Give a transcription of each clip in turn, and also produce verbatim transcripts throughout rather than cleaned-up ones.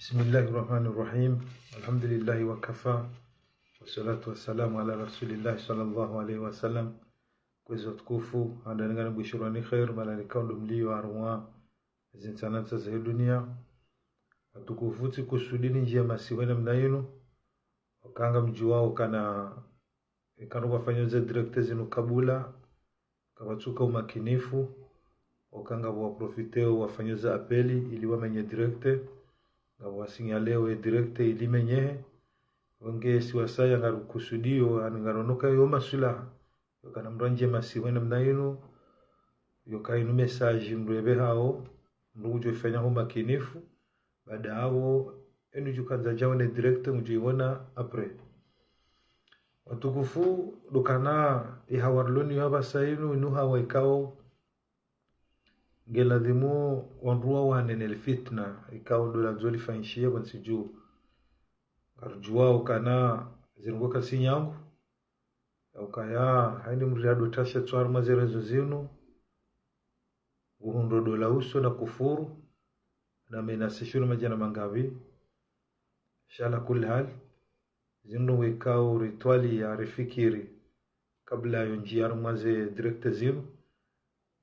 بسم الله الرحمن الرحيم. الحمد لله وكفى. والصلاة والسلام على رسول الله صلى الله عليه وسلم. Kwezi watukufu, handani ngani bushirani kheir, mahala mkao ndo mlio harumwa zintsanantsa za dunia. Watukufu, tsikusudi nindjie masihu namna inu, ukaya ngamdjuao ukana, ikao ngwafanyao ze direct zinu kabula, kapvatsuka umakinifu, ukaya ngapvo waprofiteo wafanyao ze appel ili wamenye direct, ngapvo wasignaleo ye direct ili imenyehe. Wenge si wasaya ngarikusudio, ani ngarono ukaya yo maswilaha, yokana mndru andjie masihu namna inu, yoka inu message mndru yepvehao, mndru ngudjo ifanya ho makinifu, baada apvo, enu djukandza djaone direct ngudjo iona après. Watukufu, ndo ukana ihawa riloni yapvasa inu, inu hawa ikao ngeladhimu wandru wawane ne lifitna, ikao ndo landzo lifanyishihe pvontsi dju. Ngarudjuao ukana zirongoo kazitsi nyangu, yaukaya, haina mndru yadjo tasha tswari mwa ze réseaux zinu, nguhundro dola uso na kufuru, na menace shihunu madjana mangapvi. Sha ala kulli hal, zindru ngwekao ritwali ya rifikiri kabla yo ndjia harumwa ze direct zinu.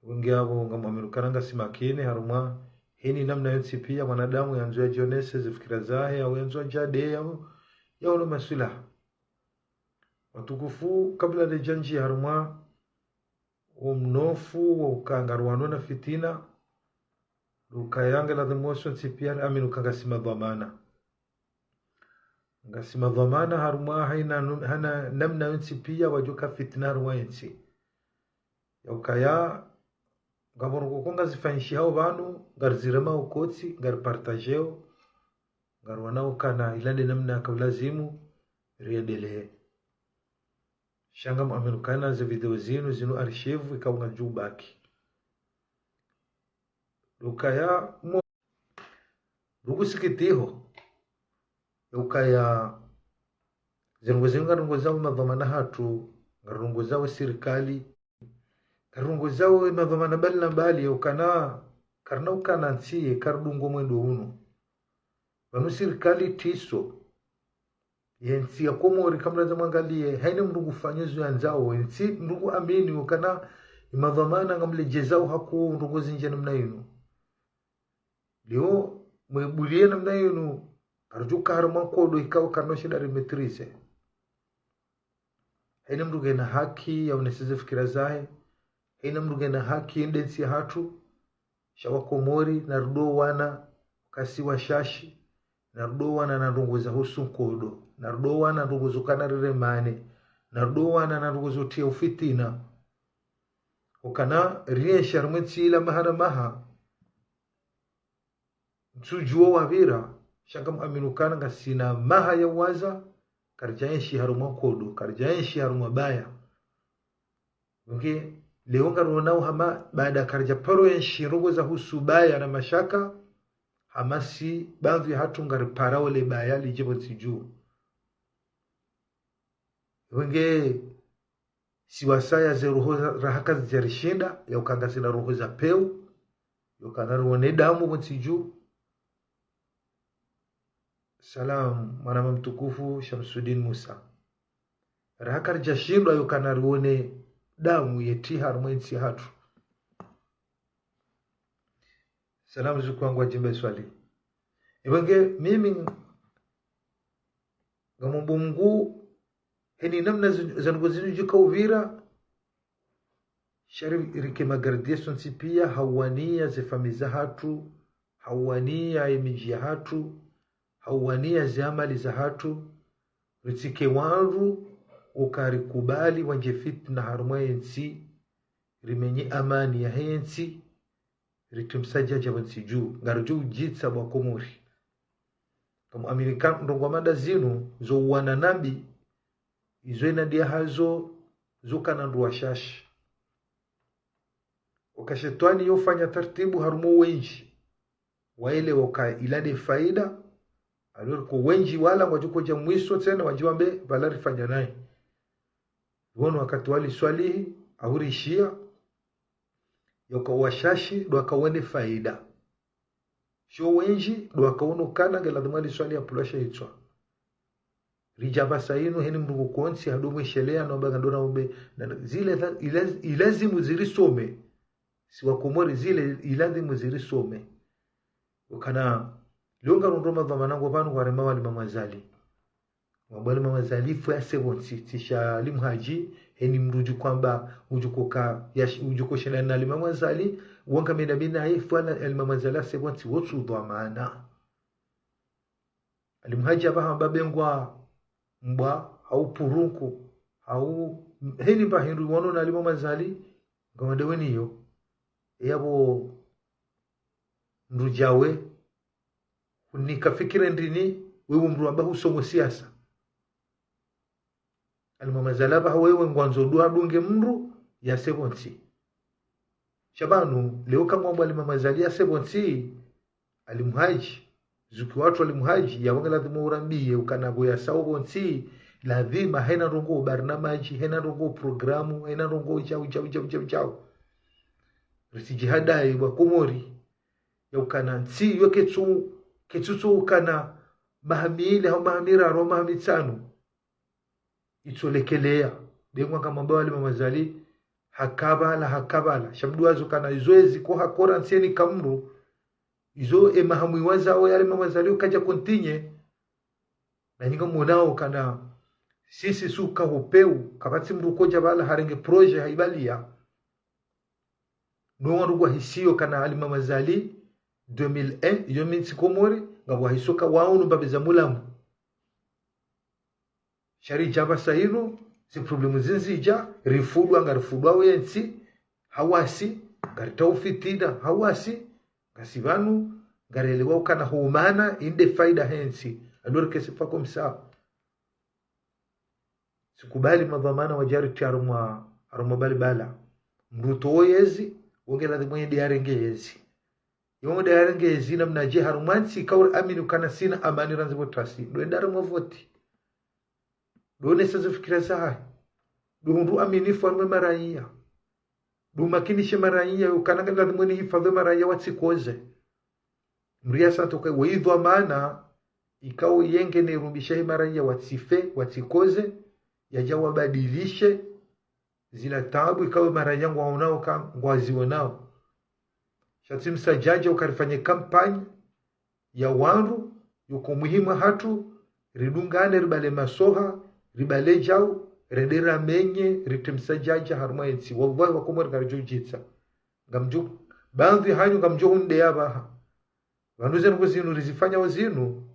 Wenge apvo ngamwamini ukana ngasi makini harumwa heni namna yontsi pia mwanadamu yandzo yadjionese zifikira zahe, au yandzo yadjade, au yaono maswilaha. Watukufu, kabla ridjandjia harumwa wo mnofu wa ukaya ngarwano na fitina, ndo ukaya ngeladhimu wosontsi pia riamini ukaya ngasi madhwamana. Ngasi madhwamana harumwa haina nu-, haina namna yontsi pia wadjoka fitina harumwa yentsi. Yaukaya, ngapvo ndrongoo ngazifanyishihao pvanu, ngariziremao kotsi, ngaripartageo, ngarionao ukana ila nde namna yaka ulazimu riendelee. Sha ngamwamini ukana ze video zinu, zinu archive ikao ngazidjo ubaki. Ndo ukaya mo-, ndo ukusikitiho, yaukaya zirongoo zinu ngarirongozao madhwamana hatru, ngarirongozao sirikali, ngarirongozao madhwamana mbali na mbali, yaukana karina ukana ntsi ye karidungo mwendo unu. Pvanu sirikali tiso, yentsi ya Komori kamlaza mwangalie, haina mndru ngufanya zo yandzao, yentsi mndru nguamini ukana imadhwamana ngamledjezao hakuu ndrongoo zindji namna inu. Leo, mwebulie namna inu, ngaridjo uka harumwa nkodo ikao karina ushinda rimaîtriser. Haina mndru ngena haki yaonese ze fikira zahe, haina mndru ngena haki yende ntsi yahatru, sha wa Komori, naridjo wana, kasi washashi, naridjo wana na ndrongoo za husu nkodo, naridjo wana ndrongoo zo ukana riremane, naridjo wana na ndrongoo zo utria ufitina. Ukana rienshi harumwa yentsi ila maha na maha, ntsudjuo wapvira, sha ngamwamini ukana ngasina maha ya uwaza, karidjaenshi harumwa nkodo, karidjaenshi harumwa baya. Nge, leo ngarionao hama, baada karidjaparo enshi ndrongoo za husu baya na mashaka, hama si, baadhwi hatru ngariparao le baya lidje pvontsi dju. Wenge, si wasaya ze roho za-, raha kazidjarishinda, yaukaya ngasina roho za pewu, yaukaya ngarione damu pvontsi dju. Salam, mwanama mtukufu Shamsuddin Musa. Raha karidjashindwa yaukaya ngarione damu yetsi harumwa yentsi yahatru. Salam zuku wangu wa Jimbe Swali. Iwenge mimi ngamomba Mungu, heni namna zin-, zandrongoo zinu zika upvira, sha ri-, rike magardiens sontsi pia, ha uwania ze familles zahatru, ha uwania yemidji yahatru, ha uwania ze amali zahatru, ritsike wandru uka rikubali wandje fitina harumwa yentsi, rimenye amani yahe ntsi, ritrimsa djadja pvontsi dju, ngaridjo udjitsa bo wa Komori. Ngamwamini ukana ndrongoo hama nda zinu, zo uwana nambi, izo inadi yahazo, zo ukana ndru washashi. Uka shetwani yofanya tartibu harumwa wendji, waelewa uka ila nde faida, alors que wendji wala ngwadjo kodja mwiso tsena, wandji wambe, pvala rifanya nayi. Wono wakati waliswalihi, au rishia, yauka washashi, ndo waka wone faida. Sho wendji ndo wakaono ukana nge ladhimu aliswali yapvulwa she hitswa. Ridja pvasa inu heni mndru kontsi hado mweshelea no baga ndo na ube. Na zile, ila, ilazimu zirisome. Si Wakomori zile, ilazimu zirisome. Ukana, leo ngarondro madhwamana ngo pvanu warema wali Imam Azali. Wambwa Imam Azali fwe ya seventy, tsi sha Ali Mhadji, heni mndru udjo hwamba, udjo hoka, ya, udjo hoshindana na Imam Azali, wanga menda mina ye fwe ya Imam Azali ya seventy, wotsu dhwamana. Ali Mhadji apvaha hamba bengwa mbwa, hau purunku, hau heni mba hindru wono na Imam Azali, ngawande weniyo. Eyapvo mndru djawe, hunika fikira ndrini, wewe mndru amba husomo siasa. Ali Imam Azali apvaha wewe ngwandzo ndo adunge mndru ya seventy. Sha pvanu, leo kangwambwa Ali Imam Azali ya seventy, Ali Mhadji, zuki watru Ali Mhadji, yapvo nge ladhimu urambiye, ukana pvo ya seventy, ladhima hena ndrongoo barnamaji, hena ndrongoo programu, hena ndrongoo jau, jau, jau, jau, jau. Risidjihadaye Wakomori, ya ukana ntsi yo ketsu, ketsutso ukana maha mili, hau maha miraru, hau maha mitsanu. Itsolekelea. Bengwa ngamwambao Ali Imam Azali, hakapvala, hakapvala. Sha mdru wazo ukana izo ezi ko hakora ntsi yeni kamru. Izo emaha mwiwazao ya Ali Imam Azali ukadja kontinye. Na nyi ngamwonao ukana sisi suka hupeu, kapvatsi mndru kodja pvala harenge projet haibaliya. No wandru ngwahisiyo ukana Ali Imam Azali, deux mille un, iyo mi ntsi Komori, ngapvo wahiso ka waono mbapvi za mulambo. Sha ridja pvasa inu, zi problème zindji zidja, rifudwa, ngarifudwa wentsi, hawasi, ngaritawo fitina, hawasi, ngasi pvanu, ngarelewa ukana ho mana, inde faida hentsi, alors que c'est pas comme ça. Tsikubali madhwamana wadjaritriya harumwa, harumwa balibala. Mndru utowo yezi, wo nge ladhimu yende yarenge yezi. Yo nde yarenge yezi namnadje harumwa ntsi kauri amini ukana sina amani randzi pvo tasi. Ndo enda harumwa voti. Ndo onesa ze fikira zahahe. Ndo hundru aminifu harumwa maraiya. Ndo makinishe maraiya, ukana nge ladhimu ni hifadhwi maraiya watsikoze. Mndru ya santoke, we idhwamana, ikao yenge ne rumbisha he maraiya watsife, watsikoze, yadja wabadilishe, zila taabu, ikao maraiya ngwaonao ka, ngwazionao. Sha tsi msadjadja uka rifanye kampanye ya wandru, yuko muhimu hatru, ridungane, ribale masoha, ribale jau, rende ramenye, ritre msadjadja harumwa yentsi. Wallahi Wakomori ngaridjo udjitsa. Ngamdjo, baadhwi hanyu ngamdjo hundeya pvaha. Pvanu ze ndrongoo zinu rizifanyao zinu,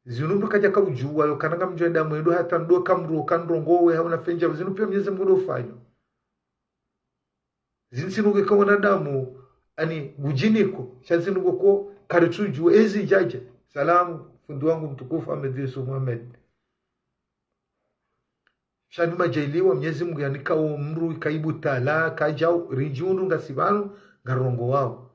zinu mndru kadja kaudjuwa, yo kana ngamdjo enda mwendo hata ndo kamndru kandrongowe, hauna fendja, zinu piya Mnyezi Mngu ndo ufanya. Zinu tsi ndrongoo ka wanadamu, ani ngudjiniko, sha zinu ndrongoo ko karitsudjuwa, ezi djadja. Salamu, fundi wangu mtukufu Ahmed Yusuf Mohamed. Sha ni majaliwa Mnyezi Mngu yanika wo mndru ikaibu tala, kadjau, ridjundru ngasi pvanu, ngarongowao.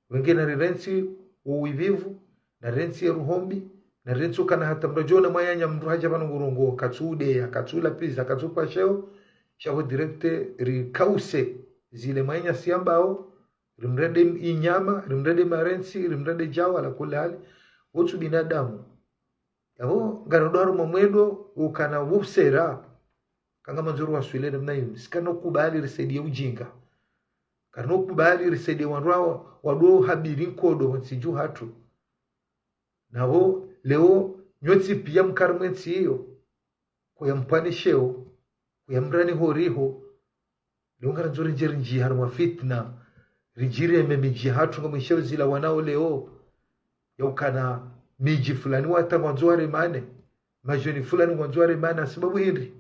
Wenge na rirentsi wo wivivu, na rentsi ye ruhombi, na rentsi ukana hata mndru adjona mwayanya mndru hadja pvanu ngurongoa, katsu udeya, katsu lapviza, katsu pvasheo, sha pvo direct rikause zile mwayanya siyambao, rimrende inyama, rimrende marentsi, rimrende jau, ala kulli hali, wotsu binadamu. Yapvo, ngarendo harumwa mwendo, ukana wo usera, ka ngamandzo riwaswile namna inu, tsi kana ukubali risaidiye ujinga. Karina ukubali risaidiye wandru wa, wado habiri nkodo, wontsi dju hatru. Napvo, leo, nyontsi piya mkari mwentsi iyo, kuya mpvani sheo, kuya mrani horiho, leo ngarandzo ridje rindjiye harumwa fitna, ridjireme midji hatru ngamwishao zilawanao leo, ya ukana midji fulani wata ngwandzo waremane, majoni fulani ngwandzo waremane, ha sababu hindri?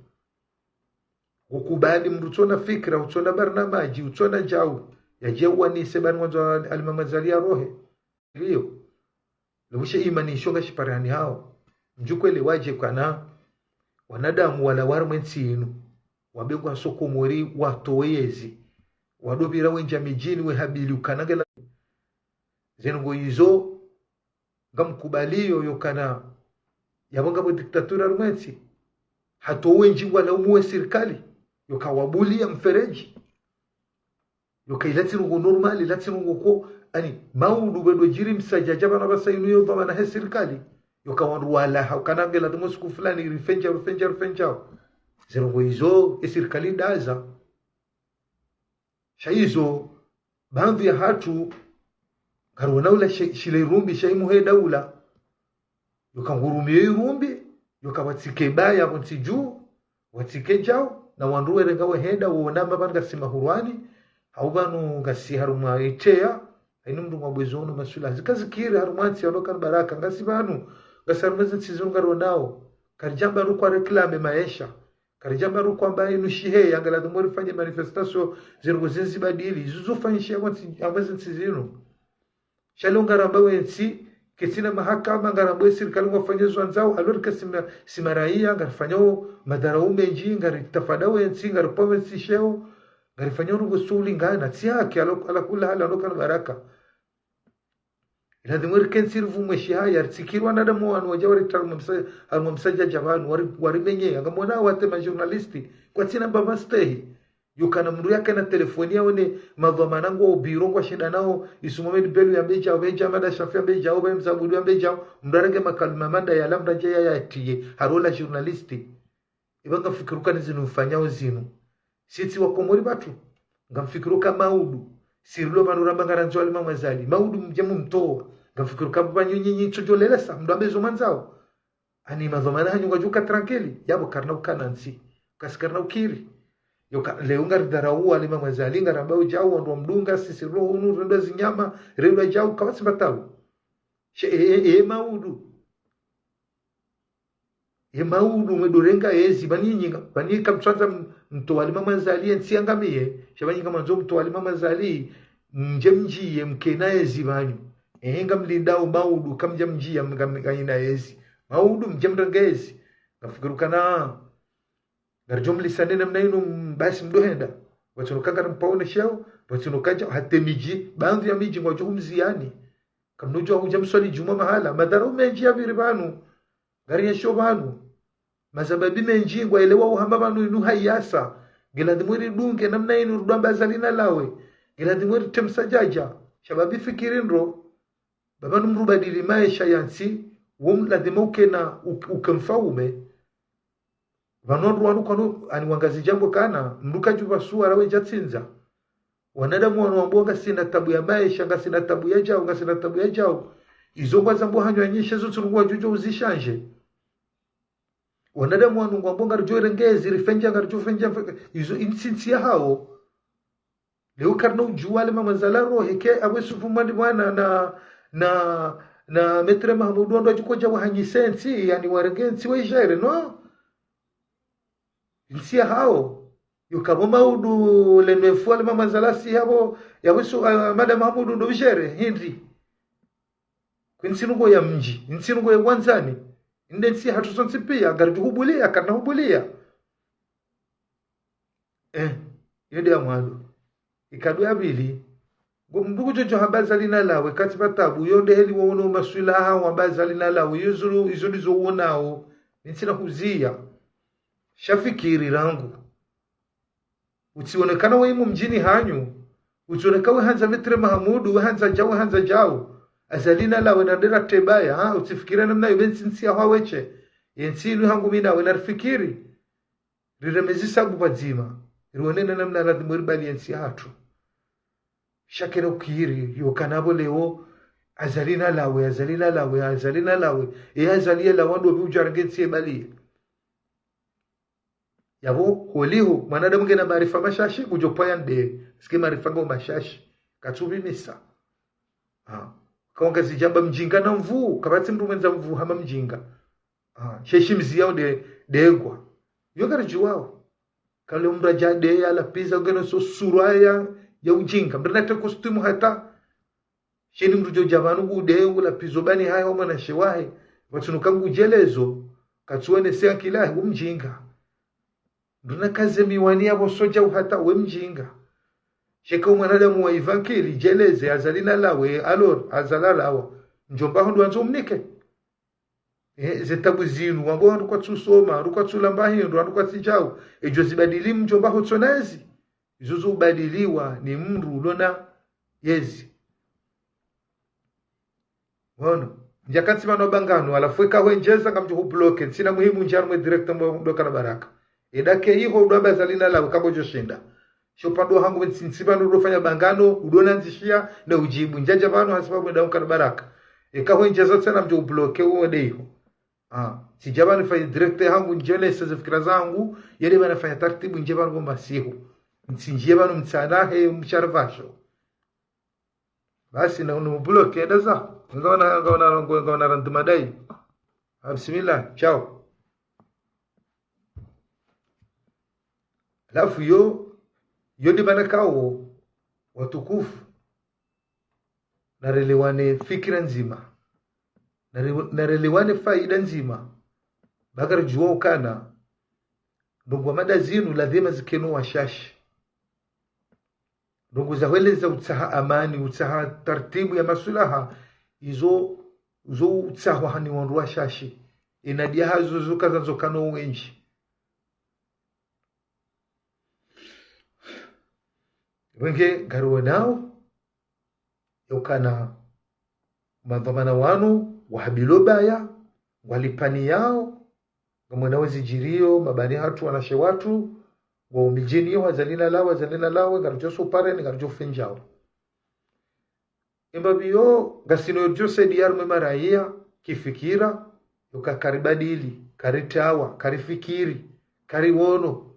Ukubali mndru utsona fikira, utsona barnamaji, utsona jau, yadje uwanise bani ngwandzo Al-, Alimam Azali yarohe. Iyo. Lewushe imani isho ngashiparihani hawo. Mdjukwelewadje kana wanadamu walawa harumwa entsi inu, wabengwa so Komori watowe yezi, wadopvira wendja midjini wehabili ukana ngela. Zenu ngo izo ngamkubaliyo yo kana yapvo ngapvo diktatura harumwa entsi. Hata wendji ngwalaumu we sirikali, yo kawabuliya mfereji. Yo ka ila tsi ndrongoo normal, ila tsi ndrongoo ko Ani, maudu wedo djiri msadjadja pvanu pvasa inu yo dhwamana he sirikali. Yoka wandru walaha, ukana nge ladhimu siku fulani, rifenja, rifenja, rifenja. Zero ngo izo, e sirikali ndaza. Sha izo, baadhwi yahatru, ngarionao ula she-, shile irumbi, sha imu he daula. Yoka ngurumiyo irumbi, yoka watsike baya pvontsi dju, watsike djau, na wandru werenga wehenda, wona amba pvanu ngasi mahurwani, hau pvanu ngasi harumwa eteya, haina mndru ngwabwezo ono maswila. Zika zikiri harumwa ntsi yanoka ni baraka, ngasi pvanu, ngasi harumwa zintsi zinu ngarionao, karidjamba rukwa réclamer maesha, karidjamba rukwamba inu shihe, yanga ladhimu rifanye manifestation, zirungu zinzi badili, izo zofanyishiha pvontsi, pvwa zintsi zinu. Sha leo ngaramba wentsi, ketsina mahakama, ngaramba we sirikali ngwafanya zo wandzao, alors que si ma-, si maraiya, ngarifanyao madharau mendji, ngaritafada wentsi, ngaripva wentsi sheo, ngarifanyao nungu sulingana, tsi haki, alo-, ala kula hali yanoka ni baraka. Iladhimu rikentsi rivumwe shihaya, ritsikiri wanadamu wanu wadja waritra harumwa msa-, harumwa msadjadja pvanu, wari-, warimenye, ngamwona wate ma journaliste, kwatsina mbapvi stehi. Yukana mndru yakana telefoni yaone madhwamana ngwao biro ngwashindanao, Isu Mohamed Belou yambe djau, pve Djamada Shafi yambe djau, pve Mze Abdou yambe djau, mndru arenge makalima manda yala mndru adje yayatiye, harola journaliste. Eba ngamfikiruka ni zinu mfanyao zinu. Sitsi wakomori pvatru, ngamfikiruka maudu. Sirilo pvanu ramba ngarandzo Ali Mamwazali. Maudu mdje mumtowa. Ngamfikiruka pvanu nyinyi tsodjolelesa, mndru ambe zo mwandzao. Ani madhwamana hanyu ngwadjuka tranquille, yapvo karina ukana ntsi. Kasi karina ukiri. Yoka, leo ngaridharau Ali Mamwazali, ngaramba udjau, wandru wamdunga, sisi roho unu, rendwa zinyama, rendwa djau, kapvatsi mbatau. She, e, e, e, maudu. E maudu mwedo renga ezi, pvani nyinga, pvani kamtsandza m-, mtowa Ali Mamwazali, entsi yangamiye, sha pvani ngamwandzo mtowa Ali Mamwazali, mdje mdjiye mkena ezi pvanu. Ehe ngamlindao maudu, kamdja mdjiya mga, mga ina ezi. Maudu mdje mrenge ezi. Ngafikiruka na, ngaridjo mlisane namna inu, m-, basi mdo henda. Pvatsina uka ngarimpaone sheo, pvatsina uka dja, hata midji, baadhwi ya midji ngwadjo humziyani. Kamdodjo hudja mswali djumwa mahala, madharau mendji yapviri pvanu. Ngarienshio pvanu. Mazababi mendji ngwaelewa uhamba pvanu inu hayasa. Ngiladhimu ridunge namna inu rudwamba Azali nalawe. Ngiladhimu ritre msadjadja. Shababi fikiri ndro. Ba pvanu mndru badili maesha ya ntsi, wo mladhimu ukena, uk-, uke mfaume. Pvanu wandru wanu kwanu, ani wangazidja ngo kana, mndru kadjupvasua rawe djatsindza. Wanadamu wanu wambo ngasina tabu ya maesha, ngasina tabu ya djau, ngasina tabu ya djau. Izo ngwazambo hanyu anyishe zo tsi rungu wadjudjo uzishanje. Wanadamu wanu ngwambo ngaridjo renge ezi, rifenja, ngaridjo fenja, fe-, izo intsi ntsi yahao. Leo karina udjua Ali Mamwazali rohe ke, apvo Yusufu Mwandi mwana na, na, na Maître Mahamudu wandru wadjukodja wahanyise ntsi, yani warenge ntsi waijere, no? Ntsi yahao. Yukapvo maudu le nefu Ali Mamwazali si yapvo, yapvo su, ah, Madame Mahamudu ndo ujere, hindri. Kwe ntsi nungo ya mdji, ntsi nungo ya wandzani. Inde ntsi yahatru sontsi pia, ngaridjo hubulia, karina hubulia. Eh, iyo nde ya mwando. Ikado ya pvili. Ngo mndru kudjodjo hamba Azali nalawe, katsi pva tabu, iyo nde heli waono maswila aha, wamba Azali nalawe, iyo zulu, izo ndizo uonao, mi ntsina huziya. Sha fikiri rangu. Utsionekana we imu mdjini hanyu. Utsioneka we handza Maître Mahamudu, we handza djau, we handza djau. Azali nalawe na ndera tebaya, ha? Utsifikira namna iyo be ntsi ntsi yahwa weshe. Ye ntsi inu hangu mi nawe narifikiri. Rireme zisabu pvadzima. Rionene namna ladhimu ribali ye ntsi yahatru. Sha kena ukiri, yokana pvo leo, Azali nalawe, Azali nalawe, Azali nalawe. E Azali yalawa ndopvi udjo renge ntsi yebaliye. Yapvo, holiho, mwanadamu ngena maarifa mashashi, ngudjo pvaya nde, sike maarifa ngo mashashi. Katsupvimisa. Ha. Ka wangazidja amba mdjinga na mvuu, kapvatsi mndru mwendza mvuu hama mdjinga. Ha. She shimzi yao nde, ndengwa. Yo ngaridjuwao. Kale mndru adja nde ya lapviza ngeno so surwa ya, ya udjinga. Mndru nate costume hata. Sheni mndru djodja pvanu ngu nde, ngu lapvizo bani haya wa mwanashe wahe. Pvatsina uka ngu djelezo. Katsuonese akili yahe, wo mdjinga. Mndru nakaze miwani yapvo sodja uhata, we mdjinga. Sheka wo mwanadamu wa iva akili, djeleze, Azali nalawe, alors, Azali alawa. Mdjomba ho ndo wandzo umnike. Eh, ze tabu zinu, wambo wandru kwatsu soma, wandru kwatsu lamba hindru, wandru kwatsi djau. Edjo zibadili mdjomba ho tsona ezi. Izo zo ubadiliwa ni mndru ulona yezi. Wono. Ndjakantsi pvanu bangano, halafu eka hwendjeza ngamdjo hubloke, ntsina muhimu ndjia harumwa direct mbo ndo kana baraka. Eda ke iho udwamba Azali nalawe, kangodjo shinda. Sho pvandru hangu ntsi, ntsi pvanu udofanya bangano, udonandzishia, na udjibu. Ndjadja pvanu hasibabu enda unkana baraka. Eka hwendjeza tsena mdjo hubloke, uwe de iho. Ah, tsidja pvanu fanya direct hangu, ndjone seze fikira zangu, yele pvanu fanya taratibu, ndje pvanu bo masihu. Ntsi ndje pvanu mtsana he msharvasho. Basi na unu bloke enda za. Ngaona, ngaona, ngaona randu madai. Ah, bismillah, ciao. Halafu yo, yo de pvanu kawo, watukufu. Narelewane fikira ndzima. Nare-, narelewane faida ndzima. Ba ngaridjuwa ukana. Ndrongoo mada zinu lazima zikeno washashi. Ndrongoo za hweleza utsaha amani, utsaha taratibu ya maswilaha, izo, zo utsahwa hani wandru washashi. Ina dia hazo zo kaza zo kano wendji. Wenge ngariwonao, yokana madhwamana wanu, wahabilo baya, ngwalipvani yao, ngamwonao zidjiriyo, mabani hatru, wanashe watru, ngwao midjini yo, Azali nalawe, Azali nalawe, ngaridjo supareni, ngaridjo fendjao. Embapvi yo, ngasina yodjo saidiya harumwa maraiya, kifikira, yoka karibadili, karitawa, karifikiri, kariwono.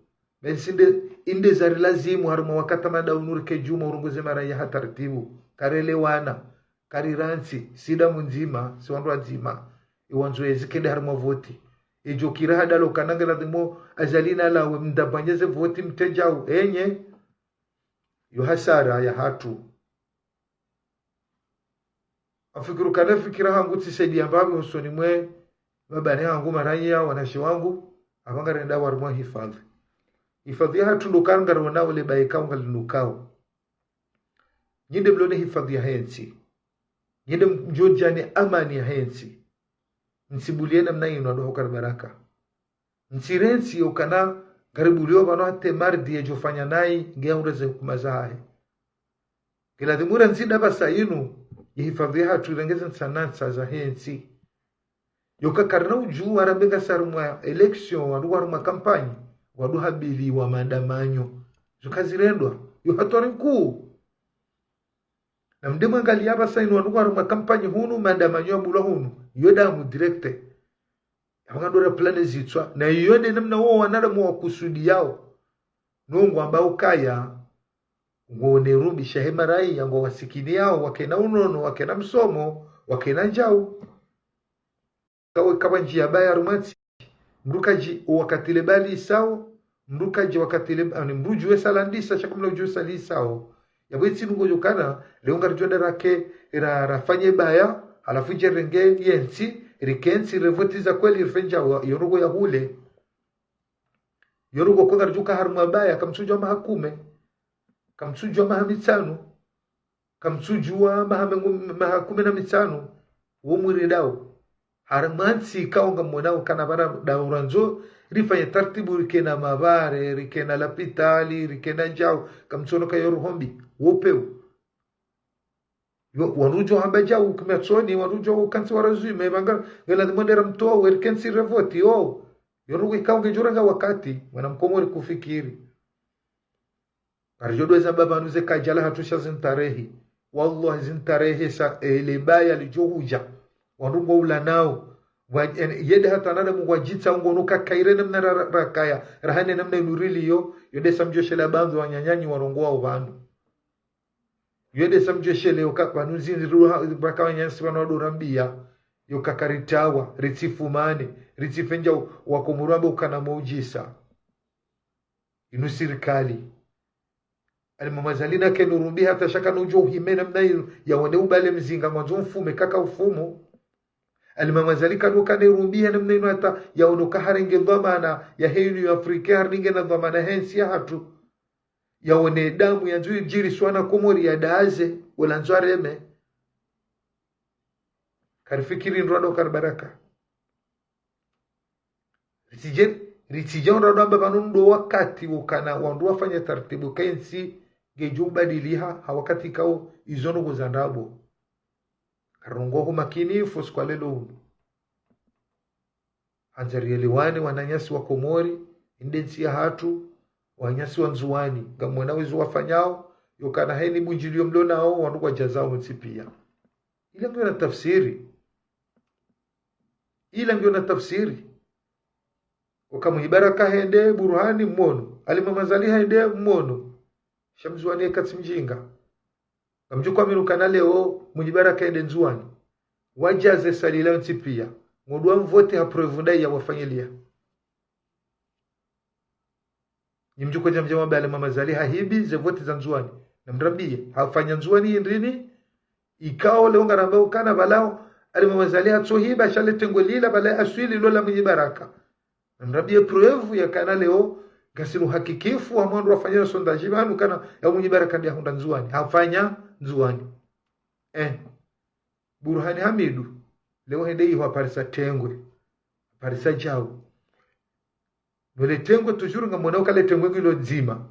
Basi inde, inde zarilazimu harumwa wakati mada unu rike djumwa urongoze maraiya ha taratibu, karelewana, karirantsi, si damu ndzima, si wandru wadzima. Iwandzo yezi kende harumwa voti. Idjo kira hadalo kana nge ladhimu Azali nalawe mdabanyeze voti mtedjao, enye, yo hasara ya hatru. Afikiri ukana fikira hangu tsi saidiya mbapvi hosoni mwe, mabani hangu, maraiya, wanashe wangu, apva ngarendao harumwa hifadhwi. Hifadhwi ya hatru ndo kana ngarionao le baye kao ngalinukao. Nyi nde mlo ne hifadhwi yahe ntsi. Nyi nde mdjo dja ne amani yahe ntsi. Ntsibuliye namna inu ado hukana baraka. Ntsirantsi yokana ngaribuliyo pvanu hata mardi yedjofanya nayi nge yaundra ze hukuma zahahe. Nge ladhimu randzi nda pvasa inu, ye hifadhwi ya hatru irenge ze ntsanantsa zahe ntsi. Yoka karina udjuwa rambe ngasi harumwa élection, wandru harumwa kampanyi, wandru habiliwa maandamanyo. Zo kazirendwa, yo hatwari nkuu. Na mde mwangaliya pvasa inu wandru harumwa kampanyi hunu, maandamanyo yabulwa hunu, yo damu direct. Apva ngandora plane zitswa, na iyo nde namna wo wanadamu wakusudiyao. No ngwambao ukaya, ngwone rumbisha he maraiya, ngwawasikiniyao, wakena unono, wakena msomo, wakena ndjau. Kawe kapva ndjiya baya harumwa ntsi, mdru kadji wakati le balisao, mdru kadji wakati le, ani mdru djuwe salandisa, sha kamna udjuwe salisao. Yapvo itsi nungo yokana, leo ngaridjo nda rake, ra, rafanye baya, halafu idje renge ye ntsi, rike ntsi, revoti za kweli, rifendjao, yo ndrongoo ya hule. Yo ndrongoo ko ngaridjo ka harumwa baya, kamtsudjuwa maha kume, kamtsudjuwa maha mitsanu, kamtsudjuwa maha mengo, maha kume na mitsanu, wo mwiri ndao. Harumwa ntsi kao ngamwonao kana pvana ndao randzo, rifanye taratibu rikena mavare, rikena lapitali, rikena ndjau, kamtsono ka yo ruhombi, wo peu. Yo, wandru djo hamba ndjau, kume tsoni, wandru djo kantsi warazwime, pvanga, ngela ndimwendera mtowe, rikentsi revoti, yo. Yo ndrongoo ikao ngedjo renga wakati, mwana mkomori kufikiri. Ngaridjo dweza mbapvanu ze kadjala hatru sha zintarehi. Wallahi zintarehi sa ele baya lidjo hudja. Wandru ngwaulanao. Wa, en, yende hata nada mungwadjitsa ungo nuka kaire namna ra, ra, rakaya. Rahane namna inu riliyo. Yonde sa mdjo shela bandzo wananyanyi warongowa upvanu. Yonde sa mdjo shele yoka pvanu zini ruha, baka wananyasi pvanu wado rambiya. Yoka karitawa, ritsifumane, ritsifendjao wakomori wambe ukana mwaudjisa. Inu sirikali. Alimamu Azali nakeno urumbi hata sha kana udjo uhime namna inu, yawone ubale mzinga ngwandzo mfume kaka ufumo. Alimamu Azali kado kane urumbi ya namna inu hata yawone uka harenge dhwamana yahe Union Africaine, harenge na dhwamana he ntsi ya hatru. Yawone damu yandzo idjiriswa na Komori yadaze, wola ndzo areme. Karifikiri ndro ado karibaraka. Ritsidje, ritsidje undra ndo amba pvanu ndo wakati wokana wandru wafanya taratibu ka entsi ngedjo ubadiliha ha wakati kao izo ndrongoo za ndrabo. Rongoa ho makinifu siku wa leo unu. Handza rielewane wananyasi wa Komori, inde ntsi yahatru, wananyasi wa Ndzuwani. Ngamwona wezo wafanyao, yokana heni mundjilio mlo nao, wandru kwadjazao ntsi pia. Ila ngiyo na tafsiri. Ila ngiyo na tafsiri. Waka Mwinyi Baraka hende, Burhani mmono. Ali Mama Azali hende mmono. Sha Mndzuwani yeka tsi mdjinga. Ngamdjo kwaminu kana leo Mwinyi Baraka hende Ndzuwani. Wadjaze sali la ntsi pia. Ngodjo wamvote ha preuve ndayi ya wafanyilia. Nyi mdjo kwadja mdja mwambe Ali Mama Azali hahibi ze vote za Ndzuwani. Namrambie, hafanya Ndzuwani hindrini, ikao leo ngarambao kana pvala Ali Mama Azali hatsohiba sha le tengwe lila pvala aswili lola Mwinyi Baraka. Namrambie preuve ya kana leo, ngasina uhakikifu wa mwandru wafanya sondage pvanu kana ya Mwinyi Baraka ndiye hahundra Ndzuwani. Hafanya Ndzuwani. Eh. Burhani Hamidu, leo hende iho haparisa tengwe. Haparisa djau. No le tengwe toujours ngamwona uka le tengwe ngilo dzima.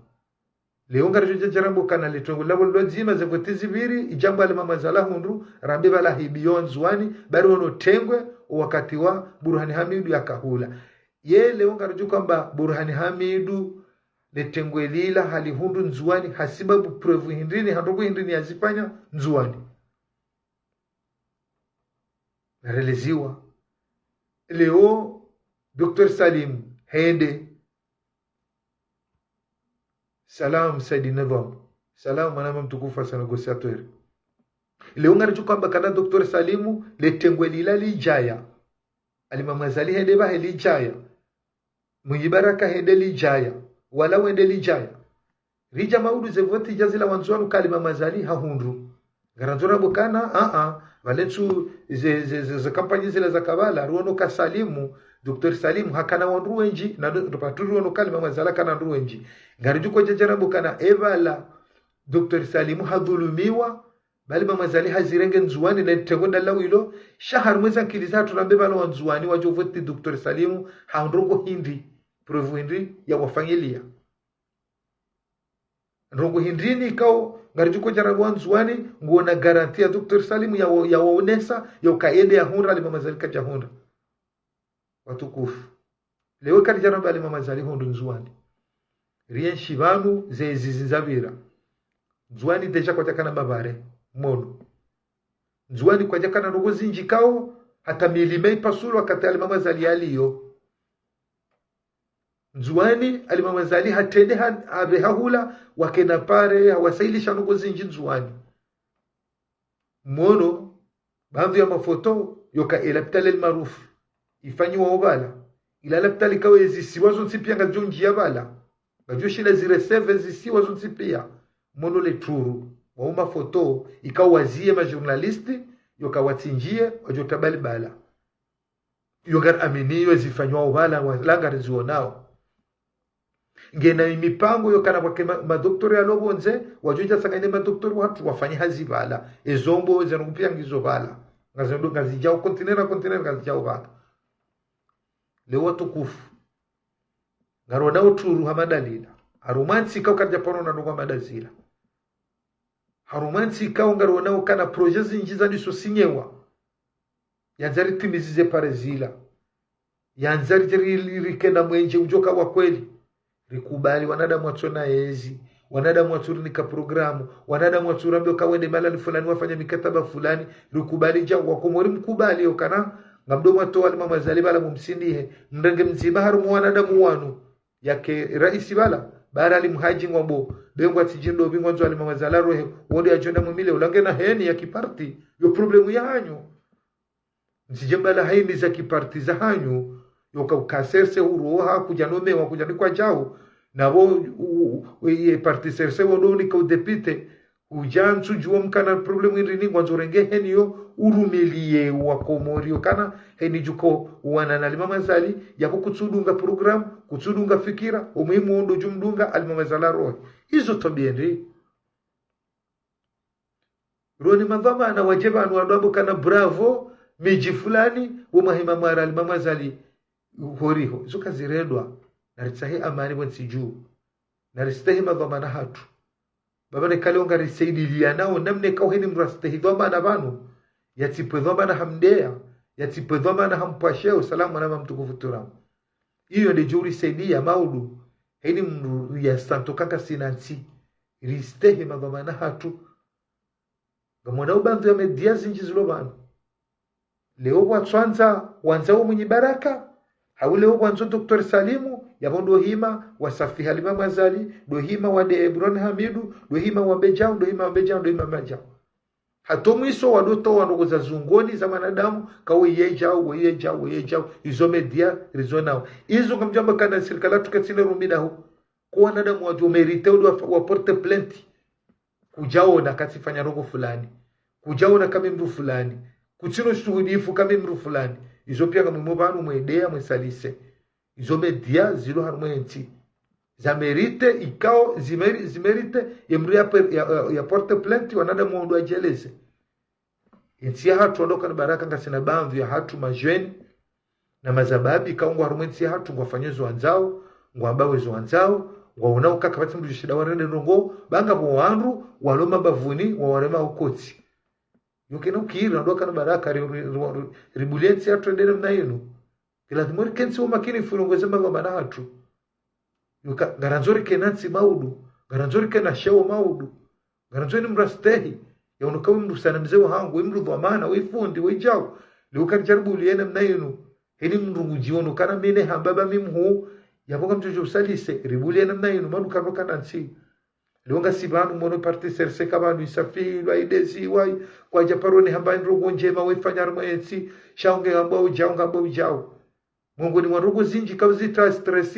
Leo ngaridjo dja djarambo kana le tengwe lavo lilo dzima, ze vote zipviri, idjambo Ali Mama Azali hahundru, rambe pvala hibiwa Ndzuwani, bari wono tengwe, o wakati wa Burhani Hamidu yakahula. Ye leo ngaridjo kwamba Burhani Hamidu, le tengwe lila halihundru Ndzuwani, hasibabu preuve hindrini, ha ndrongo hindrini yazifanya Ndzuwani. Nareleziwa. Leo, Docteur Salim, hende. Salam, Saidi Nidham. Salam, mwanama mtukufu Hassan Gossi Atwere. Leo ngaridjo kwamba kana Docteur Salimu, le tengwe lila lidjaya. Ali Mama Azali hende pvahe lidjaya. Mwinyi Baraka hende lidjaya. Wala wende lidjaya. Ridja maudu ze vote dja zila wa Ndzuwani uka Ali Mama Azali hahundru. Ngarandzo rambo kana, a, a, pvale ntsu ze, ze, ze, ze kampanyi zila zaka pvala, ruono ka Salimu, Docteur Salimu, hakana wandru wendji, na ndo, ndo pvatsu ruono ka Ali Mama Azali hakana wandru wendji. Ngaridjo kwadja djarambo kana, e pvala, Docteur Salimu hadhulumiwa, bali Mama Azali hazirenge Ndzuwani na le tengwe ndalawilo, sha harumwa ze ankili zahatru rambe pvala wa Ndzuwani wadjo vote Docteur Salimu, ha ndrongo hindri, preuve hindri ya wafanyilia. Ndrongo hindrini ikao, ngaridjo kwadja rambo wa Ndzuwani, ngwona garantie ya Docteur Salimu ya wa-, ya waonesa, ya uka yende yahundra, Ali Mama Azali kadjahundra. Watukufu. Leo karidja ramba Ali Mama Azali hahundru Ndzuwani. Rienshi pvanu ze zizi ndzapvira. Ndzuwani déjà kwadjakana mapvare. Mwono. Ndzuwani kwadjakana ndrongo zindji ikao, hata milima ipvasulwa wakati Ali Mama Azali yaliyo. Ndzuwani, Ali Mama Azali hatrende ha-, hapve hahula, wakena pare, hawasailisha ndrongo zindji Ndzuwani. Mwono, baadhwi ya mafoto, yoka e lapitali El Maarouf, ifanyiwa opvala. Ila lapitali ikao ezisiwa zontsi pia ngazidjo ndjia pvala. Ngazidjo shinda zireseve ezisiwa zontsi pia. Mwono le turu, wao mafoto, ikao waziye ma journaliste, yoka watsindjie, wadjo tabali pvala. Yo ngari amini yo zifanywao pvala, wala ngari zionao. Ngena imipango yokana kwake ma, madoktori yalo pvondze, wadjo dja tsanganye madoktori wahatru wafanye hazi pvala. Ezombo zanu pia ngizo pvala. Ngazi ndo, ngazidjao kontinera, kontinera ngazidjao pvala. Leo watukufu. Ngarionao turu hama dalila. Harumwa ntsi ikao karidja paro na ndrongo hama dazila. Harumwa ntsi ikao ngarionao kana projet zindji zandiso sinyewa. Yandza ritimizize pare zila. Yandza ri-, ri-, ri-, rikena mwenje udjoka wa kweli. Rikubali wanadamu watsona yezi. Wanadamu watsurinika programu. Wanadamu watsurambe uka wende malali fulani wafanya mikataba fulani. Rikubali dja wakomori mkubali yokana. Ngamdo mwatowa Ali Mama Azali pvala mumsindihe. Mrenge mdzima harumwa wanadamu wanu. Yake raisi pvala, bara Ali Mhadji ngwambo, be ngwatsidjindo, be ngwandzo Ali Mama Azali arohe, wonde yadjo nda mwimile, ula ngena heni ya kiparti, yo problemu yahanyu. Mtsidje pvala haini za kiparti zahanyu, yoka uka serse uroha, kudja nomewa, kudja nikwa djau, na wo, u, u, ye parti serse wondo unika udepite, udja ntsudjuwa mkana problemu indrini, ngwandzo renge heni yo, urumiliye wakomori yokana, heni djuko uwana na Ali Mama Azali, yapvo kutsudunga programu, kutsudunga fikira, omuhimu wondo djumdunga Ali Mama Azali arohe. Izo twabiya ndri. Roni madhwamana wadje pvanu wandru wambo kana bravo, midji fulani, wo mwahima mwara Ali Mama Azali, horiho. Izo kazirendwa, naritsahe amani pvo ntsi dju. Naristehi madhwamana hatru. Baba neka leo ngarisaidilianao, namna ikao heni mndru astehi dhwamana pvanu. yatsipvwe dhwamana hamdeya, yatsipvwe dhwamana hampvwasheo, salamu mwanama mtukufu Turamu. Iyo nde djo urisaidia maudu, heni mndru ya santo kanga sina ntsi, ristehi madhwamana hatru. Ngamwona ubandhu ya media zinji zilo pvanu. Leo pvwatswandza, wandza wo Mwinyi Baraka, hau leo pvwandzo Docteur Salimu, yapvo ndo hima wa Safi Halima Mwazali, ndo hima wa de Ebron Hamidu, ndo hima wa Bejau, ndo hima wa Bejau, ndo hima wa Bejau. Hato mwiso wadotowa ndrongoo za zungoni za mwanadamu, ka weye djau, weye djau, weye djau, izo media rizo nao. Izo ngamdjamba kana sirikali yatru katsina rumida ho. Ko wanadamu wadjo mérité udi wa, wa porte plainte. Kudjaona katsifanya ndrongoo fulani. Kudjaona kami mndru fulani. Kutsina ushuhudifu kami mndru fulani. Izo pia ngamwimo pvanu mwedeya mwesalise. Izo media zilo harumwa entsi. Za mérité, ikao, zi méri-, zi mérité, ye mndru ya per-, ya, ya, ya porte plainte, wanadamu wandru wadjeleze. Entsi yahatru wandru kana baraka ngasina bandhu yahatru majeunes, na mazababi, ikao ngwa harumwa entsi yahatru, ngwafanyao zo wandzao, ngwambao zo wandzao, ngwaonao uka kapvatsi mndru djushinda warende ndrongoo, ba ngapvo wandru, walo mabavuni, wawarema ukotsi. Yo kena ukiri, wandru kana baraka, ri-, ri-, ri-, ri-, ribulie entsi yahatru yende namna inu. Kilazimu rikentsi wo makini furongoze madhwamana hatru. Yuka, ngarandzo rikena ntsi maudu, ngarandzo rikena sheo maudu, ngarandzo ni mndru astehi, ya unuka we mndru sana mze wahangu, we mndru dhwamana, we fundi, we djau. Leo karidjaribu uliye namna inu, heni mndru ngudjiono kana mi ne hamba ba mi mhuu, yapvo ngamdjo usalise, ribulie namna inu, maudu karoka na ntsi. Leo ngasi pvanu mwono parti serseka pvanu isafilwa, ideziwa, kwadja paro ni hamba ndrongoo ndjema wefanya harumwa entsi, sha unge hamba udjau, ngamba udjau. Mwengoni mwa ndrongoo zinji kauzitra stress,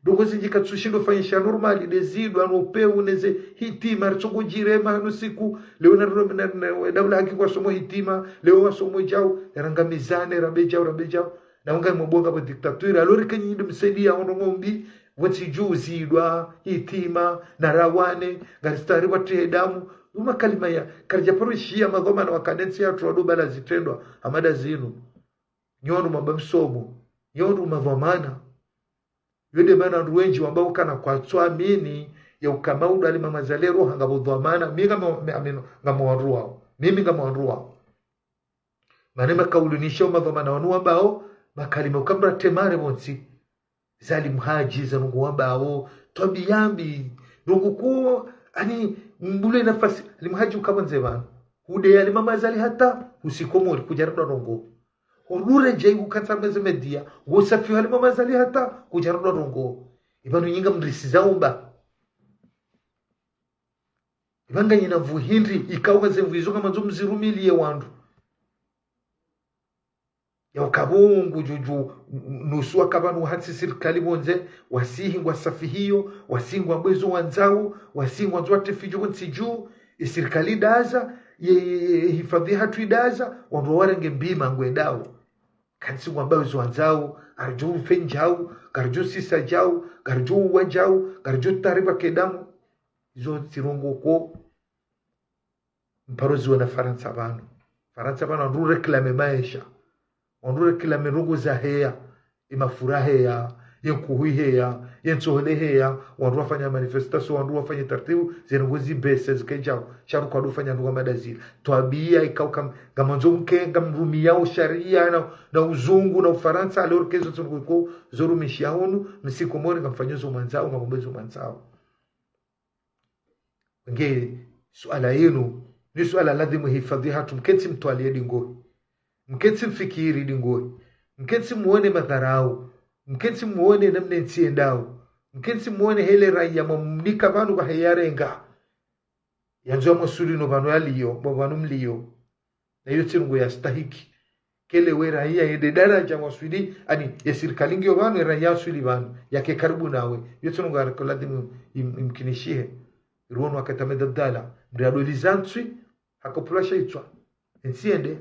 ndrongoo zinji katsushindo fanyisha normal, ideziwa, no peu, neze hitima, ritsongo djirema, hanu siku, leo na, na, na, na, daula haki kwasomo hitima, leo wasomo djau, yarangamizane, rabe djau, rabe djau. Na unga mwabonga pvo dictature, alors que nyinyi msaidia ono ngombi, wotsi djuzidwa, hitima, na rawane, ngaristari watrihe damu, uma kalima ya, karidja paro shiya madhwamana wakana entsi yahatru wado bala zitrendwa, hamada zinu. Nyi wandru mamba msomo, nyi wandru madhwamana. Yo nde mana wandru wendji wamba ukana kwatswamini, ya uka maudu Ali Mama Azali roha ngapvo dhwamana, mi ngamo, mi, amino, ngamo wandru wao, mimi ngamo wandru wao. Mana makaulu nisha umadhwamana wanu wambao, makalima uka mndru atremare pvontsi. Za Ali Mhadji, za ndrongoo wambao, twabiya mbi, ndrongoo ko, ani, mbule nafasi, Ali Mhadji uka pvondze pvanu. Hudeya Ali Mama Azali hata, husi Komori, kudjarendwa ndrongoo. Hurure djai hukantsa meze media, wosafi Ali Mama Azali hata, kudjarendwa ndrongoo. Ipvanu nyi ngamrisiza umba. Ipvanga nyina nvu hindri, ikao kaze nvu izo kamandzo mzirumiliye wandru. Ya ukapvo ngudjudju, nusu wakapvanu hatsi sirikali pvondze, wasihi ngwasafihiyo, wasihi ngwambao zo wandzao, wasihi ngwandzo watrefidjo pvontsi dju, ye sirikali idaza, ye, ye, ye hifadhwi yahatru idaza, wandru warenge mbima ngwendao. Kantsi ngwambao zo wandzao, ngaridjo ufe ndjau, ngaridjo sisa djau, ngaridjo uwa djau, ngaridjo tariba kedamu. Izo tsi ndrongoo ko. Mparo ziwe na Farantsa pvanu. Farantsa pvanu wandru réclamer maesha. Wandru réclamer ndrongoo za heya. Ye mafura heya. Ye nkuhu heya. Ye ntsohole heya. Wandru wafanya manifestation, wandru wafanya taratibu, ze ndrongoo zibese zike djau. Sha ru kwado fanya ndrongoo madazila. Twabiya ikao kam-, ngamandzo mke, ngamrumiyao sharia na, na uzungu na Ufarantsa, alors que zo tsi ndrongoo ko zorumishiha hunu, msi Komori ngamfanyao zo mwandzao, ngamwambao zo mwandzao. Nge suala yinu, ni suala ladhimu hifadhwi yahatru, mkentsi mtwaliye dingohi. Mkentsi mfikiri dingohi. Mkentsi mwone madharau. Mkentsi mwone namna entsi yendao. Mkentsi mwone hele raiya mwamnika pvanu pvahe yarenga. Yandzo yamwaswili no pvanu yaliyo, pvo pvanu mliyo. Na iyo tsi ndrongoo yastahiki. Kele we raiya yende daraja mwaswili, ani, ye sirikali ngiyo pvanu, ye raiya yaswili pvanu, yake karibu nawe. Iyo tsi ndrongoo yariko ladhimu im-, imkinishihe. Ruono wakati Ahmed Abdallah, mndru yadoliza ntswi, hakopulwa sha itswa. Entsi yende.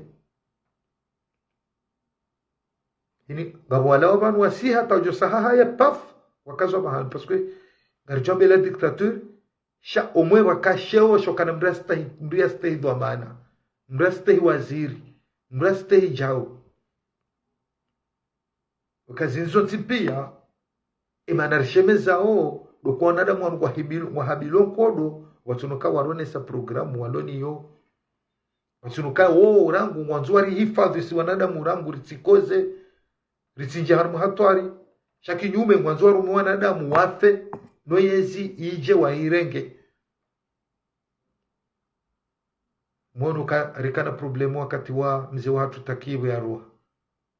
Ini, ngapvo walawa pvanu wasiha, hata udjo saha haya, paf, wakazwa pvahanu, parce que ngaridjo ambela dictature, sha omwe pvaka sheo, sho kana mndru yastehi, mndru yastehi dhwamana, mndru yastehi waziri, mndru yastehi djau. Wakazi nzo ntsi pia, emana rishemezao, ndo kwa wanadamu wanu wahibil-, wahabilwa nkodo, watsonoka waronesa programu waloniyo. Watsinu ka wo rangu ngwandzo warihifadhwi si wanadamu rangu ritsikoze, ritsinje harumwa hatwari. Sha kinyume ngwandzo warume wanadamu wafe, no yezi ije wairenge. Mwono ka, rikana problème wakati wa mze wahatru Taki pvo yaruha.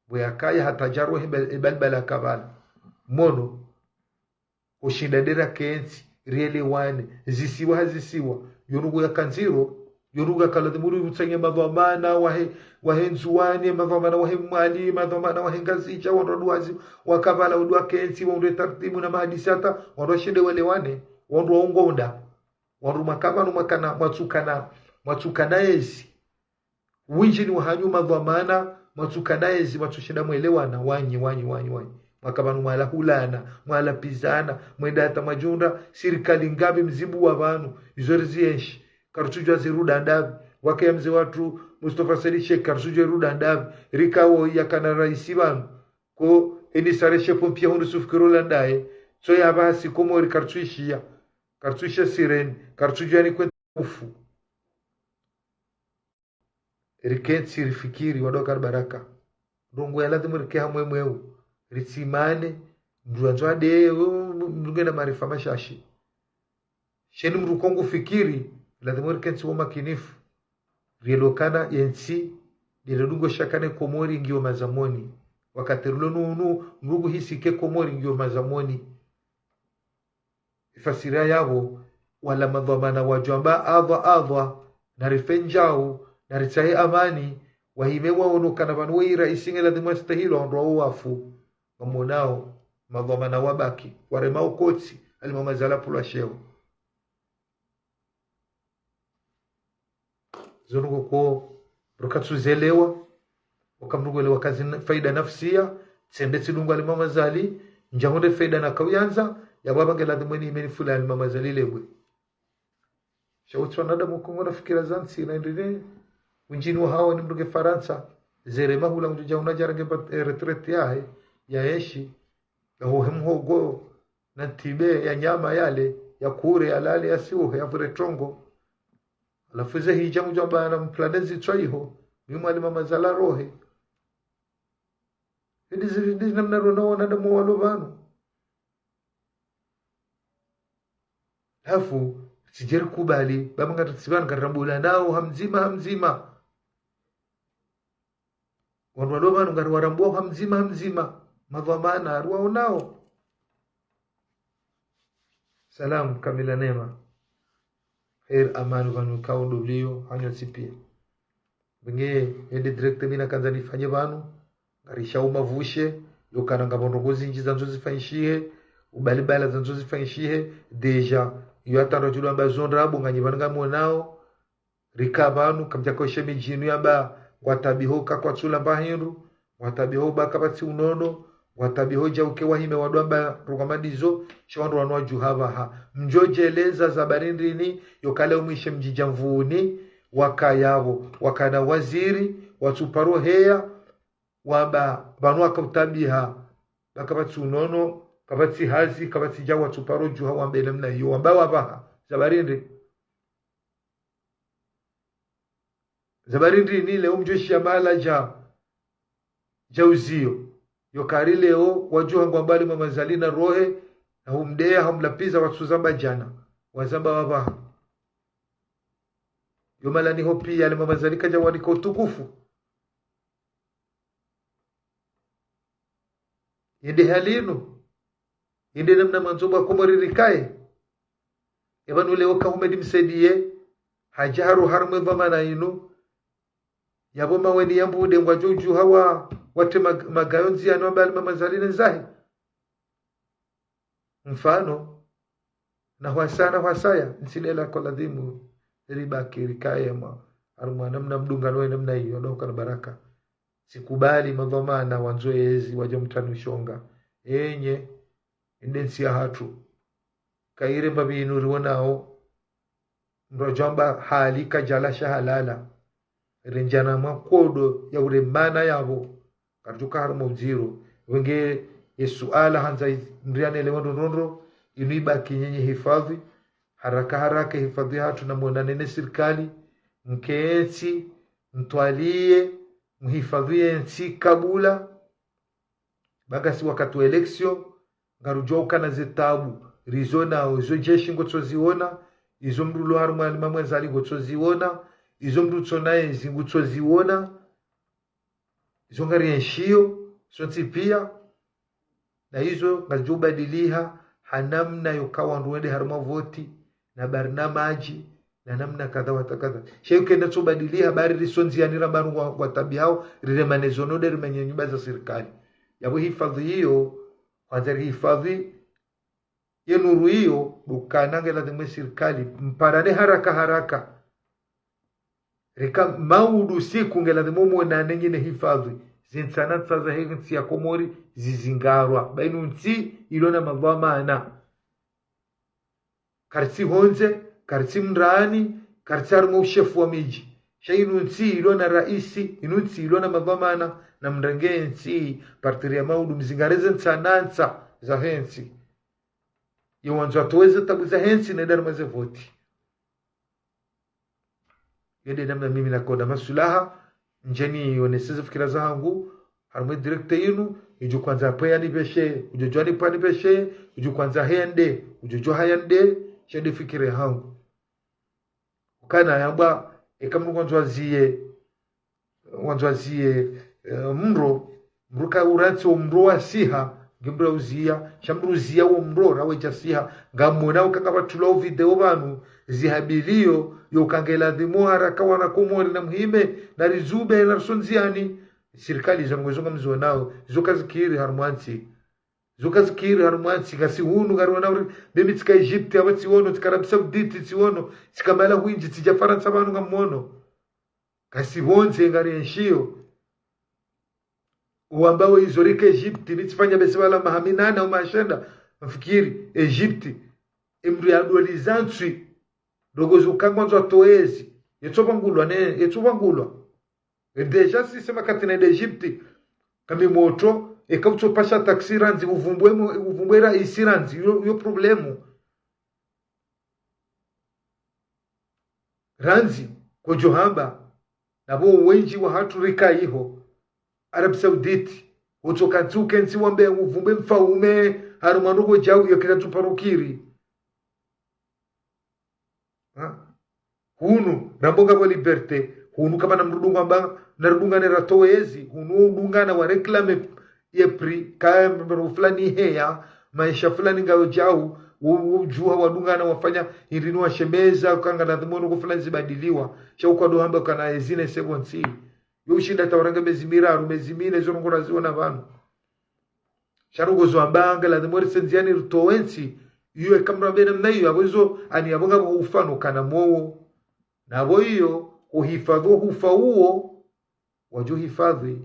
Pvo yakaya hata jaruha e bal-, e balbala kabala. Mwono, ushinda ndera kentsi, rielewane, zisiwa ha zisiwa. Yo nungu yaka ndziro, yo nungu yaka ladhimu ri utsanye madhwamana wahe, wahe Ndzuwani, madhwamana wahe Mwali, madhwamana wahe Ngazidja, wandru waduwazi, wakabala udwa kentsi, wandru tartibu na mahadisi hata, wandru washinde welewane, wandru waungonda. Wandru mwakabanu mwakana, mwatsukana, mwatsukana ezi. Windji ni wahanyu madhwamana, mwatsukana ezi, mwatsushinda mwelewana, wanyi, wanyi, wanyi, wanyi. Mwakabanu mwalahulana, mwalapvizana, mwenda hata mwadjunda, sirikali ngapvi mzibu wa pvanu, izo rizienshi. Karitsudjuwa ziruda ndapvi, wakaya mze wahatru, Mustafa Said Sheikh, karitsudjuwa iruda ndapvi, rikawo yakana raisi pvanu. Ko, eni sare she pompier hundru sufikiro la ndaye, tso ya pvasi Komori karitsuishiya, karitsuishiya sireni, karitsudjuwa ni kwenda ufu. Rikentsi rifikiri wandru wakana baraka. Ndrongo ya ladhimu rike hamwe mweu. Ritsimane, mndru andzo ade, mndru ngena maarifa mashashi. Sheni mndru kongu fikiri, ladhimu rikentsi wo makinifu. Rielewe kana yentsi, ndele dungo shakane Komori ngiyo mazamoni. Wakati rilo nunu, mndru ngu hisi ke Komori ngiyo mazamoni. Ifasiri yapvo, wala madhwamana wadjo amba adhwa adhwa, na rife ndjau, na ritsahe amani, wahime waono kana pvanu we iraisi nge ladhimu astahilwa wandru wawo wafu. Wamonao, madhwamana wabaki, warema ukotsi, alimama zala pulwa sheo. Zo nungu ko, rukatsuzelewa, waka mndru ngwelewa kazi na, faida nafsiya, tsende tsidungu alimama zali, ndjahundre faida na kauyandza, ya baba nge ladhimu eni imeni fula alimama zali lebwe. Sha utsi wanadamu kongo na fikira za ntsi na indine, windji ni wahawo ni mndru nge Farantsa, zere mahula ngudjo dja una djarenge ba, eh, retraite yahe, ya enshi, ya hohe mhogo, na ntibe, ya nyama yale, ya kure, ya lale, ya siuhe, ya vure trongo. Halafu ze hija ngudjo amba na mplane zitswa iho, mi mwalimama zala rohe. Ndizi, ndizi namna rona wanadamu walo pvanu. Halafu, tsidjeri kubali, baba ngari tsi pvanu ngari rambula nao, hamdzima, hamdzima. Wandru walo pvanu ngari warambua, hamdzima, hamdzima. Madhwamana, ari waonao. Salam, Kamila Neema. Heri amani pvanu ikao ndo uliyo, hanyu tsi pia. Pvenge, yende direct mi nakandza nifanye pvanu, ngarisha umavushe, yokana ngapvo ndrongo zindji zandzo zifanyishihe, ubalibala zandzo zifanyishihe, déjà, yo atandwa djulo amba zo ndrabo, nganyi pvanu ngamonao, rika pvanu, kamdjaka ushe midjinu yamba, ngwatabiho ka kwatsula mba hindru, ngwatabiho ba kapvatsi unono, ngwatabiho djauke wahime wandru amba ndrongo madizo, sha wandru wanu wadjuha pvaha. Mdjo djeleza za bari ndrini, yokale umwishe mdjidja mvuni, wakaya pvo, wakana waziri, watsuparo heya, wamba, pvanu waka utabiha, ba kapvatsi unono, kapvatsi hazi, kapvatsi dja watsuparo djuha wambe namna iyo, wamba wapvaha, za bari ndri. Za bari ndrini leo mdjo shiya mahala dja, dja uziyo. Yokari leo, wadjuha ngwamba alimama zali na rohe, na humdeya, hamlapviza watsuzamba djana. Wazamba wapvaha. Yo mahala niho pia, alimama zali kadja wanika utukufu. Yende hali inu. Yende namna mandzo mba Komori rikaye. Epvanu leo ka Humedi Msaidiye, hadja haru harumwa e dhwamana inu. Yapvo maweni ya mbude ngwadjo udjuha wa, watre mag-, magayo ndziyani wamba alimama zali ne zahe. Mfano, na hwasa, na hwasaya, ntsi ndela ko ladhimu, ribaki, rikaye mwa, harumwa namna mdungano we namna iyo, ndo ukana baraka. Tsikubali madhwamana wandzo ezi, wadja mtranu shonga. Enye, inde ntsi yahatru. Kayire mbapvi inu riwonao, mndru adjo amba hali kadjala sha halala. Rendjana mwa nkodo ya uremana yapvo. Karitsuka harumwa udziro. Wenge ye suala handza i-, mrianelewa ndrondrondro, inu ibaki nyenye hifadhwi. Haraka haraka hifadhwi yahatru na mwonane ne sirikali. Mketsi, mtwaliye, mhifadhwi ye ntsi kabula, ba ngasi wakati wa élection, ngarudjuwa ukana ze tabu rizonao, izo jeshi ngotsoziona, izo mndru ulo harumwa lima mwenzali ngotsoziona, izo mndru utsona ezi ngutsoziona, izo ngarienshiyo sontsi piya. Na izo ngazidjo ubadiliha ha namna yoka wandru wende harumwa voti, na barnamaji, na namna kadha wa kadha. Sha yeka kayitso ubadiliha, bari riso ndziani ra mbaru ngwa, ngwatabihawo, riremane zo node rimanye nyumba za sirikali. Yapvo hifadhwi iyo, hwandza rihifadhwi ye nuru iyo, dukana ngeladhimu ye sirikali mparane haraka haraka. Reka maudu siku ngeladhimu mwonane nyi ne hifadhwi, ze ntsanantsa zahe ntsi ya Komori zizingarwa. Ba inu ntsi ilo na madhwamana. Karitsi hondze, karitsi mndani, karitsi harumwa ushefu wa midji. Sha inu ntsi ilo na raisi, inu ntsi ilo na madhwamana, na mrenge ntsi, partiri ya maudu mzingare ze ntsanantsa zahe ntsi. Ye wandzo atowe ze tabu zahe ntsi nende harumwa ze voti. Yo nde namna mimi nakona maswilaha, ndjeni yonese ze fikira zahangu, harumwa ye direct yinu, idjo kwandza apvo yanipveshe, udjo djuwa nipvo yanipveshe, udjo kwandza hende, udjo djuwa hayende, sha nde fikira yahangu. Ukana yamba, eka mndru ngwandzo aziye, ngwandzo aziye, eh, mro, mro ka uratsi wo mro wa siha, nge mro ya uziya, sha mro uziya wo mro rawe dja siha, ngamwona uka ngapvatulwa video pvanu, zihabiliyo, yoka ngeladhimu haraka wana Komori na muhime, na rizube, na riso ndziani. Sirikali izo ngwe zo ngamzonao, zo kazikiri harumwa ntsi. Zo kazikiri harumwa ntsi, ngasi hunu ngariona uri, mimi tsika Egypte, apva tsiono, tsika Arabie Saoudite, tsiono, tsika mahala hwindji, tsidja Farantsa pvanu ngamwono. Ngasi pvondze ngarienshiyo. Uwamba we izo rike Egypte, nitsifanya bese pvala maha minane au maha shenda, mfikiri, Egypte, emndru ya doliza ntswi, ndrongo zo ka ngwandzo atowe ezi, yetso pvangulwa, ne, yetso pvangulwa. Déjà si sema kati nende Egypte, kami moto, eka utso pasha taxi randzi, uvumbwe mo, uvumbwe raisi randzi, yo, yo problème. Randzi, kodjo hamba, na pvo wendji wahatru rika iho, Arabie Saoudite, utso kantsi ukentsi wambe uvumbwe mfaume, harumwa ndrongo djau, yo kila tsu parukiri. Ha? Hunu, rambo ngapvo liberté, hunu kapvana mndru ngwamba, narudungane ratowe ezi, hunu udungana wa réclamer ye prix, kaya mbero fulani heya, maesha fulani ngayo djau, u, udjuha wadungana wafanya, hindri ni washemeza, uka ngaladhimu ndrongo fulani zibadiliwa, sha uka ndo hamba kana ezi ne se pvontsi. Yo ushinda ata urenge mezi miraru, mezi mine, zo ndrongo raziona pvanu. Sha ndrongo zo amba ngeladhimu riso ndziani ritowe ntsi, iyo eka mndru ambe namna iyo, apvo izo, ani apvo ngapvo ufa no kana mwowo. Na apvo iyo, uhifadhwi wo ufa uwo, wadjo hifadhwi,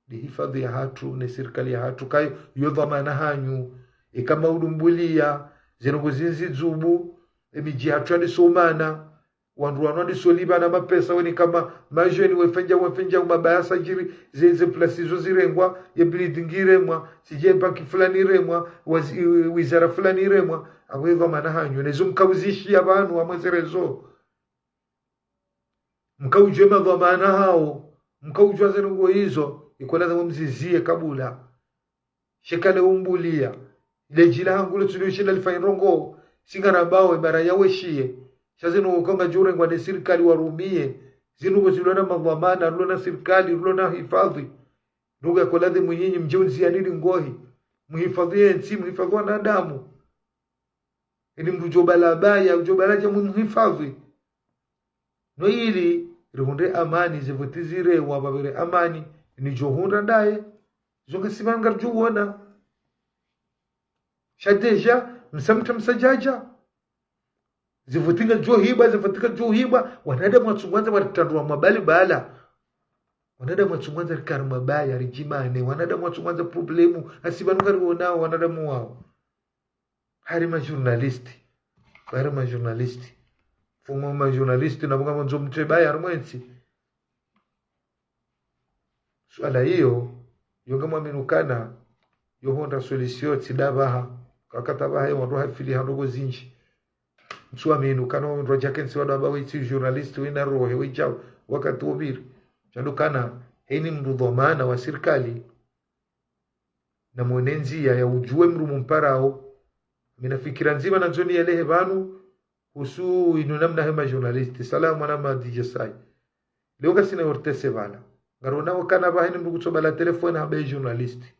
nde hifadhwi yahatru, ne sirikali yahatru, kayo, yo dhwamana hanyu, eka maudu mbuliya, ze ndrongo zindji dzubu, emidji yahatru yandisa umana, wandru wanu wandisa ulipvana mapesa weni kama majeni wefendja, wefendja umabaya sadjiri, ze, ze place izo zirengwa, ye building iremwa, sidje banki fulani iremwa, wazi-, wizara fulani iremwa, apvo ye dhwamana hanyu, na izo mkauzishiya pvanu, amwezere zo. Mkaudjuwa madhwamana hawo, mkaudjuwa ze ndrongo izo, ikoladhimu mziziye kabula. Sha eka le umbuliya. Ledji lahangu le tsuliyo shinda lifanye ndrongo, si ngarambao, ibara ya weshiye. Sha zinu uka ngazidjo urengwa ne sirikali warumiye. Zinu ngozilo na madhwamana, rulo na sirikali, rulo na hifadhwi. Ndrongo yakoladhimu nyinyi mdje undziani ili ngohi. Muhifadhwi ye ntsi, muhifadhwi wanadamu. Ili mndru udjo pvala baya, udjo pvala dja mumuhifadhwi. No ili rihundre amani, ze voti zirengwa pvapvire amani, nidjo hundra ndaye, zo ngasi pvanu ngaridjo uona. Sha déjà, msamta msadjadja. Ze voti ngazidjo hibwa, ze voti ngazidjo hibwa, wanadamu watsu ngwandza waritrandrwa mabali bala. Wanadamu watsu ngwandza rikari mabaya, ridjimane, wanadamu watsu ngwandza problème, asi pvanu ngariwonao wanadamu wawo. Hari ma journaliste. Hari ma journaliste. Fumwa ma journaliste na pvo ngamwandzo mtre baya harumwa entsi. Suala iyo, yo ngamwamini ukana, yo hundra solution tsi ndapvaha. Kakata pvaha yo wandru hafili ha ndrongo zindji. Ntsuamini ukana wandru wadjakentsi wandru amba wetsi journaliste wena roho, wedjau, wakati wopviri. Sha ndo ukana, heni mndru dhwamana wa sirikali, namwone ndziya ya udjuwe mndru mumparao. Mina fikira ndzima nandzo niyelehe pvanu, uhusu inu namna he ma journaliste. Salamu mwana ma D J Sai. Leo ngasina O R T C pvala. Ngarona ukana pvaheni mndru kutsobala telefoni hamba ye journaliste.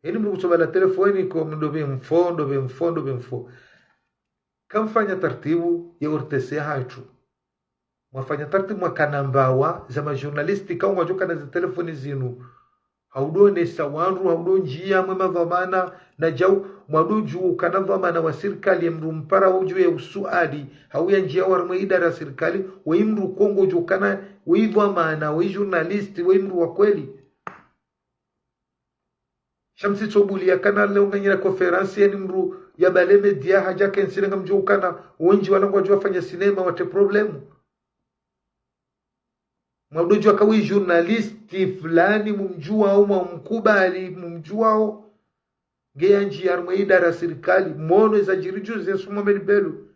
Heni mndru kutsobala telefoni ko mndopve mfo, ndopve mfo, ndopve mfo. Kamfanya tartibu ye O R T C yahatru. Mwafanya tartibu mwakana mbawa za ma journaliste, kaungwadjo kana ze telefoni zinu. Haudo nesa wandru, haudo ndziya mwe madhwamana, na djau, mwado djuwa ukana dhwamana wa sirikali, ye mndru mparao udjuwe usuali, hau ya ndziya harumwa idara ya sirikali, we mndru kongo djuwa ukana, we dhwamana, we journaliste, we mndru wa kweli. Sha msitsobuliya kana leo nganyina conférence yeni mndru yabale média hadja kentsi le ngamdjuwa ukana, wendji wala ngwadjo wafanya sinema watre problème. Mwado djuwa ka we journaliste fulani mumdjuwao, mwamkubali mumdjuwao. Nge ya ndziya harumwa idara ya sirikali, mwono eza djiri juzi ya sumo meli belu.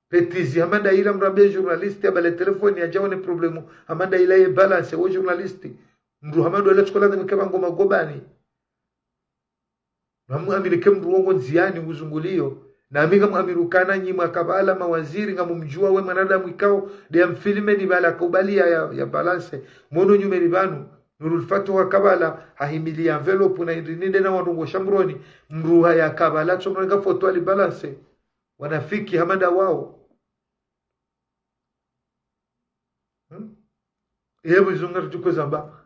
Petizi hama nda ila mndru ambe journaliste yabale telefoni yadja wone problème, hama nda ila ye balance wo journaliste. Mndru hama ndo ila tsukola nde mke pvango magobani. Namu amini ke mndru wongo ndziyani uzunguliyo. Na ami ngamu amini ukana nyi mwaka pvala mawaziri ngamumdjuwa we mwanadamu ikao, nde ya mfilme ni pvala kaubali ya, ya, ya balance. Mwono nyumeni pvanu, Nurul Fatu haka pvala, hahimili ya enveloppe na indri ninde na wandru ngo shambroni, mndru haya haka pvala, tsomranga foto ali balance. Wanafiki hama nda wao. Hmm? Yebo izo ngaridjo kwezamba.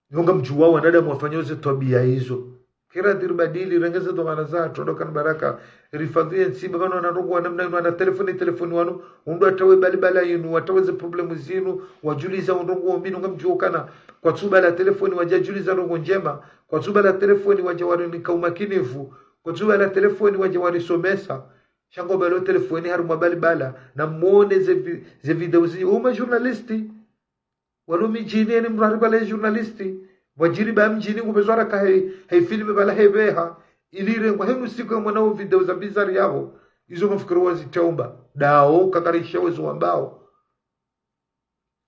Yo ngamdjuwa wanadamu wafanyao ze twabiya izo. Kira diri badili, renge ze dhwamana zahatru, ndo ukana baraka. Rifadhwi ye ntsi, pvanu wana ndrongoo wa namna inu, wana telefoni, telefoni wanu, undru hata we balibala yinu, hata we ze problème zinu, wadjuliza ndrongoo mbi, ngamdjuwa ukana. Kwatsubala telefoni, wadja djuliza ndrongoo ndjema. Kwatsubala telefoni, wadja warinika umakinifu. Kwatsubala telefoni, wadja warisomesa. Sha ngo balo telefoni harumwa balibala, na mwone ze vi-, ze video zi, o ma journaliste. Walo midjini yeni mndru haribala ye journaliste. Pvwadjiri ba mdjini ngupvedzwa raka he, he filme pvala hepveha. Ili irengwa henu siku ya mwana wo video za bizarre yapvo. Izo mafikira wazitaumba. Dao, kakarisha wezo wambao.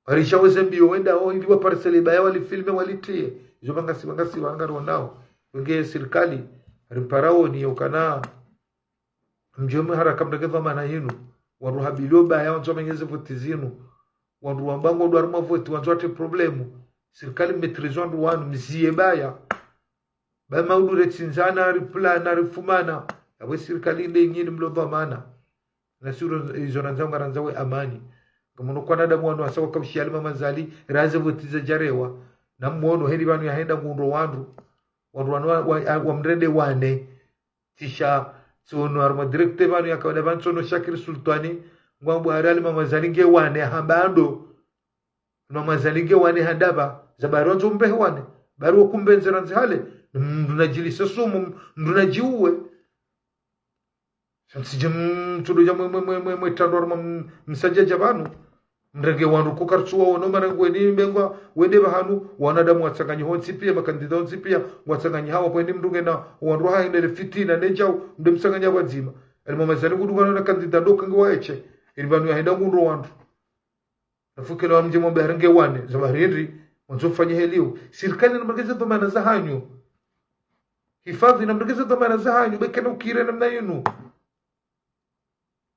Warisha weze mbiyo wendao, ili wa parcelle baya wali filme walitiye. Izo pvangasi, pvangasi, pvangarionao. Wenge sirikali, riparaoni, yokana. Mdjuwe mwe haraka mrenge dhwamana yinu. Wandru habilio baya wandzo wamenye ze voti zinu. Wandru wamba ngo ndo harumwa voti, wandzo watre problème. Sirikali mmaîtrisé wandru wanu, mziye baya. Ba maudu retsindzana, ripvulana, rifumana. Yapvo sirikali nde nyinyi mlo dhwamana. Na siro izo randza ngarandzao we amani. Ngamono kwanadamu wanu hasa wakaushiya Ali Mamadzali, raze voti zadjarewa. Na mwono heli pvanu yahenda ngundro wandru. Wandru wanu wa, wa, wa mrende wane. Tisha, tsiono harumwa direct pvanu yaka wada pvanu tsiono Shakir Sultwani, ngwambo hari Ali Mamadzali nge wane hamba ndo. Mamadzali nge wane handa pva, za bari wandzo mbehe wane. Bari wakumbe ndzira ndzihale, mndru nadjilise sumu, mndru nadjiuwe. Sha msidje mtsudo dja mwe, mwe, mwe, mwe, mwe tandwa harumwa m-, msadjadja pvanu. Mrenge wandru ko kartsuwa wono mana ngweni mbengwa, wende pvahanu, wanadamu watsanganyiha wontsi piya, makandida wontsi piya, watsanganyiha hapvo heni mndru ngena, wandru hahendele fitina, ne djau, mde mtsanganya pvadzima. Ali Mamadzali ngudungana na kandida ndo uka nge waeshe, ili pvanu yahenda ngundro wandru. Nafukile wa mdji mwambe hari nge wane, za bari hindri, wandzo fanye heliyo. Sirikali namrenge ze dhwamana zahanyu. Hifadhwi namrenge ze dhwamana zahanyu, be kena ukiri namna yinu.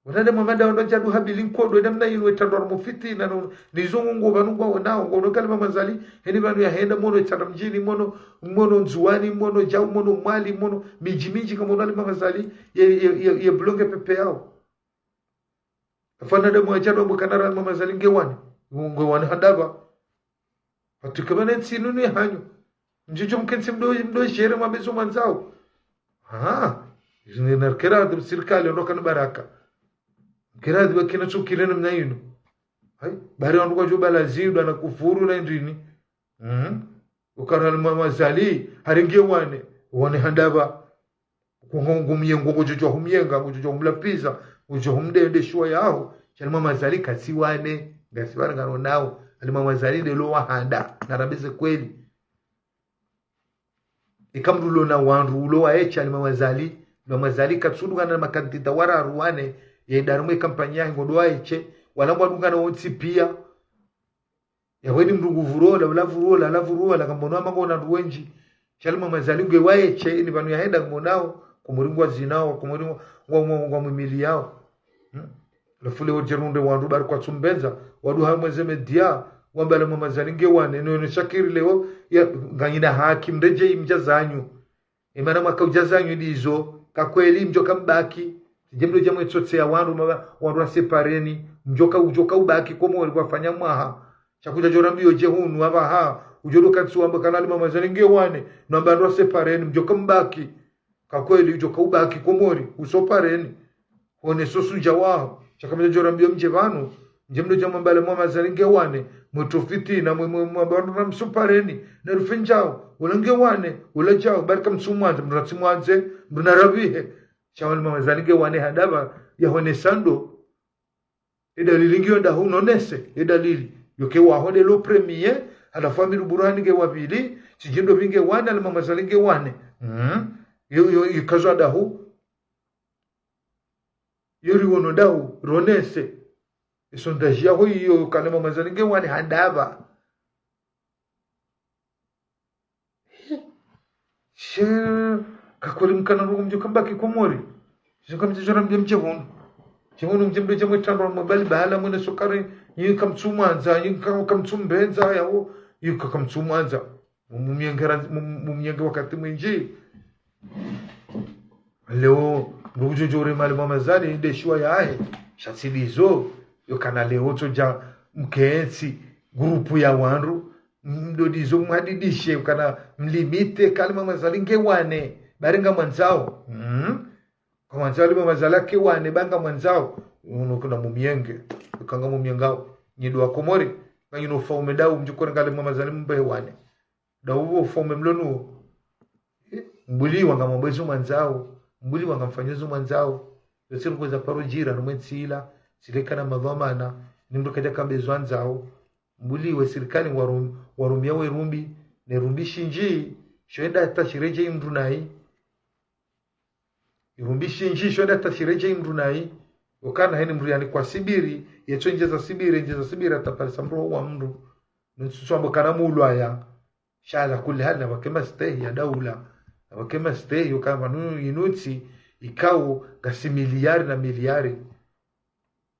Wanadamu wamba ndo wandru wadjadu habili nkodo, namna yinu wetandwa harumwa fitina, no, nizo ngo pvanu ngwaonao, ngono ka Ali Mamadzali, heni pvanu yahenda, mwono Itsandra mdjini, mwono, mwono Ndzuwani, mwono djau, mwono Mwali, mwono midji mindji, ka mwono Ali Mamadzali, ye, ye, ye, ye bulonge pepe yao. Afana damu ya djado mbu kana Ali Mamadzali nge wane. Nge wane handa pva. Hatuka pvanu ntsi inu ni hanyu. Mdjidjo mkentsi mdo, mdo jere mwambe zo mwandzao. Ha. Izo nge narikera ndo sirikali, ndo ukana baraka. Mkera ndo wakina tsukire namna inu. Hai, bari wandru kwadjo bala zidu na kufuru na indrini. Mhm. Ukana Ali Mamadzali, hari nge wane, wane handa pva. Kungo ngumye ngo ngudjo djuwa humyenga, ngudjo djuwa humlapviza, ngudjo djuwa humdende shuwa yaho. Sha Ali Mamadzali katsi wane, ngasi pvanu ngaronao. Ali Mamadzali nde lo wahanda, narambe ze kweli. Ika mndru ulo na wandru ulo waeshe Ali Mamadzali, Mamadzali katsudungana na makandida wararu wane, yenda harumwa ye kampanyi yahe ngodo waeshe, Wala ngwadungana wontsi pia. Yawe ni mndru nguvurola, ula vurola, ula vurola, kambono ama ngona wandru wendji. Sha Ali Mama Azali nge waye she, ni pvanu yahenda ngonao, Komori ngwazinao, Komori ngwa, ngwa, ngwa, ngwamwimiliyao. Hmm? Halafu leo djerunde wandru bari kwatsumpvendza, wandru hamweze media, wamba Ali Mama Azali nge wane, no, no shakiri leo, ya, nganyina haki, mredjeyi mdja zanyu. Emana mwaka udja zanyu ndizo, ka kweli mdjoka mbaki. Sidje mdjo dja mwetsotse ya wandru maba, wandru wasepareni. Mdjoka, udjoka ubaki Komori kwafanya mwaha. Sha kudja djo rambiyo dje hunu apvaha. Udjo ndo katsi wamba kana Ali Mama Azali nge wane. Nwamba wandru wasepareni, mdjoka mbaki. Ka kweli udjoka ubaki Komori, usopareni. Hone sosu dja waho. Sha kamdja djo rambiyo mdje pvanu. Ndje mdjo dja mwamba Ali Mama Azali nge wane, mwetso fitina, mwe, mwe, mwamba wandru namsopareni, narifendjao, ula nge wane, ula djao, bari kamtsumwandza, mndru natsimwandze, mndru narapvihe. Sha Ali Mama Azali nge wane handapva, yahonesa ndo. Edalili ngiyo ndahu nonese, edalili. Yoke waho nde lo premier, halafu Amiru Burhani nge wa pvili, sidje ndo pvi nge wane, Ali Mama Azali nge wane. Mm. Yo, yo, ikazo ndahu, yo riwono ndahu, ronese. Esondaji yaho iyo, kana Ali Mama Azali nge wane handapva. She, ka kweli mkana ndrongo mdjoka mbaki Komori. Sha kamdja djo rambiya mdje hunu. Mdje hunu mdje mdo dja mwetandwa mwabali bahala mwene sokari, nyi kamtsumwandza, nyi ka-, kamtsumpvendza, yawo, nyi ka-, kamtsumwandza. Mumyenge ra-, mum-, mumyenge wakati mwindji. Leo, mndru udjo djo urema Ali Mama Azali, nde shiwa yahe, sha tsi ndizo, yo kana leo tsodja mkentsi, grupu ya wandru, mdo ndizo mwahadidishe, kana mlimite, ka Ali Mama Azali nge wane, bari ngamwandzao. Mm. Kamwandzao Ali Mama Azali ake wane, bari ngamwandzao. Uno kuna mumyenge, ukanga mumyengao. Nyi ndo wa Komori, nganyina ufaume ndahu, mdjo kore nga Ali Mama Azali mbe wane. Ndahu wo ufaume mlo nuwo. Eh, mbuliwa ngamwambo ezo mwandzao. Mbuliwa ngamfanyo ezo mwandzao. Yo tsi ndrongo za paro djiri, no mwentsi ila. Tsi lekana madhwamana. Ni mndru kadja kambe ezo andzao. Mbuliwe sirikali warum-, warumia we rumbi. Ne rumbi shindji. Sho enda hata shiredjeyi mndru nayi. Irumbi shindji sho enda hata shiredjeyi mndru nayi. Ukana heni mndru yani kwasibiri, yetso ndjeza sibiri, ndjeza sibiri hata parisa mndru wa mndru. Nutsu swambo kana mulwaya. Sha ala kulli hali napvake mastehi ya daula. Napvake mastehi ukana pvanu inu ntsi ikao ngasi miliyari na miliyari.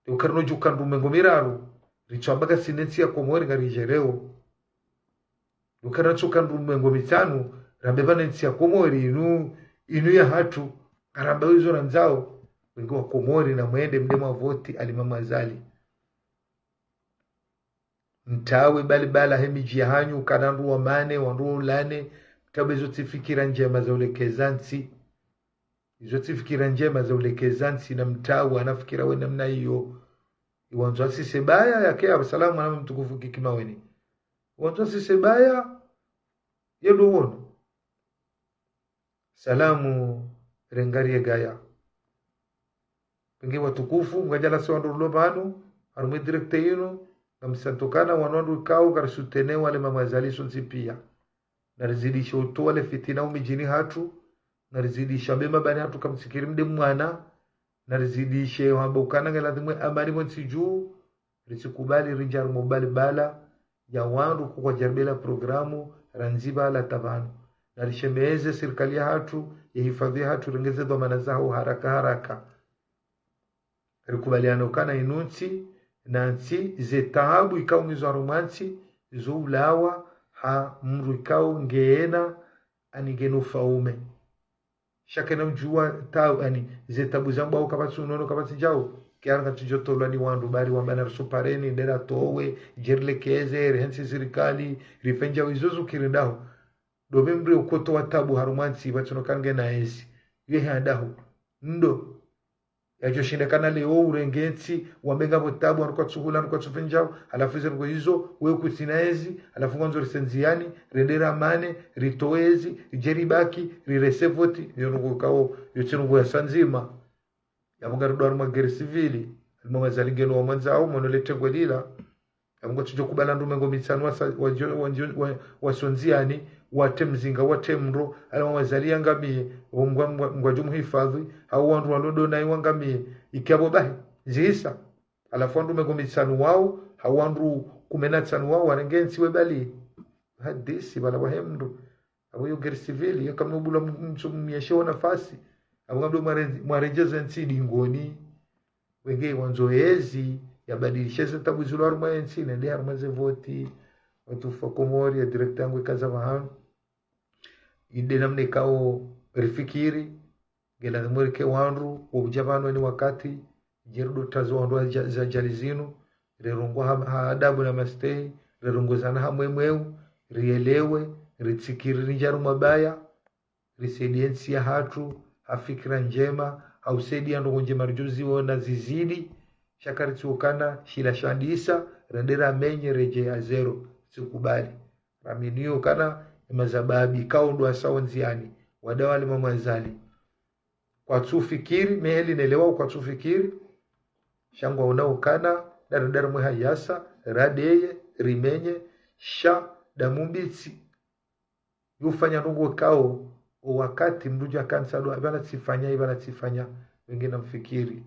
Ukana no djuka ndru mengo miraru, ritswamba kasi ne ntsi ya Komori ngarijereo. Ukana tsuka ndru mengo mitsanu, rambe pvanu ne ntsi ya Komori inu, inu ya hatru, ngaramba izo randzao, wendji wa Komori na mwende mde mwavoti Ali Mama Azali. Mtawe balibala he midji ya hanyu, kana ndru wa mane, wa ndru wa ulane, mtawe zo tsi fikira ndjema za ulekeza ntsi. Izo tsi fikira ndjema za ulekeza ntsi na mtawa, na fikira we namna iyo. Iwandzo asise baya yake Abusalamu mwana mtukufu Kiki Maweni. Iwandzo asise baya, ye ndo wono. Salamu rengariye gaya. Pvenge watukufu, mkadjala se wandru rulo pvanu, harumwa direct yinu, ngamsantukana wanu wandru ikao, karisoutenir wale Mama Azali sontsi pia. Narizidishe utowa le fitina umidjini hatru, narizidishe mbe mabani hatru kamtsikiri mde mwana, narizidishe hamba ukana nge ladhimu amani pvontsi dju, ritsikubali rindjie harumwa balibala ya wandru kukwadjaribela programu randzi pvala hata pvanu. Narishemeze sirikali ya hatru, ye hifadhwi ya hatru, rengeze dhwamana zaho haraka haraka. Rikubaliana ukana inu ntsi, na ntsi ze taabu ikao ngizo harumwa ntsi, zo ulawa ha mndru ikao ngena, ani ngena ufaume. Sha kena udjuwa taabu, ani ze taabu zambwao kapvatsi unono kapvatsi djau, kiara ngatsudjo tolwa ni wandru bari wamba narisupareni, nde ratowe, dje rilekeze, rihentsi sirikali, rifenjao izo zukiri ndaho. Ndo pvi mndru ukotowa taabu harumwa ntsi, pvatsi no kana ngena ezi. Ye handa hu. Ndo. Yadjo shinda kana leo urenge ntsi, wambe ngapvo taabu, wandru kwatsuhula, wandru kwatsufenjao, halafu izo ndrongo izo, we kutsina ezi, halafu ngwandzo rise ndziani, rende ramane, ritowe ezi, ridje ribaki, rirese voti, yo ndrongo ikao, yo tsi ndrongo ya sa ndzima. Yapvo ngaridwa harumwa guerre civile, harumwa mazalingeno wa mwandzao, mwono le tengwe lila. Yapvo ngwatsudjo kubala ndru mengo mitsanu wasa-, wadjo-, wadjo-, wa-, wasondziani, watre mzinga, watre mndro, ala Mama Azali yangamiye, ngwa-, ngwa-, ngwadjo muhifadhwi, hau wandru walo ndo nayi wangamiye, ikiyapvo bahi, zihisa. Halafu wandru mengo mitsanu wao, hau wandru kume na tsanu wao, warenge ntsi webali. Hadisi, pvala wahe mndru. Apvo iyo guerre civile, iyo kamwe ubula mndru mnyeshewo nafasi. Apvo ngamdo mware-, mwaredjeze ntsi dingoni. Wenge wandzo yezi, yabadilishe ze tabu zilo harumwa yentsi, nende harumwa ze voti. Watukufu wa Komori, ya directeur yangu ikaza pvahanu. Inde namna ikao rifikiri, ngelazimu rike wandru, wo udja pvanu eni wakati, djeri ndo tazo wandru wa dja-, za djali zinu, rirongwe ha, ha adabu na mastehi, rirongozane ha mwemweu, rielewe, ritsikiri rindjie harumwa baya, risaidie ntsi yahatru, ha fikira ndjema, ha usaidia ndrongoo ndjema ridjo ziona zizidi, sha karitsiokana, shila shandisa, rende ramenye redjeyi à zéro, tsikubali. Raminio kana, emazababi, kaundru asao ndziani, wada wale mamwazali. Kwatsufikiri, meheli nelewa kwatsufikiri, sha ngwaonao kana, daradara mwe hayasa, radeye, rimenye, sha, damu mbitsi. Yufanya ndrongoo ikao, o wakati mndru udja kantsa ndo, ipvala tsifanya, ipvala tsifanya, wenge namfikiri.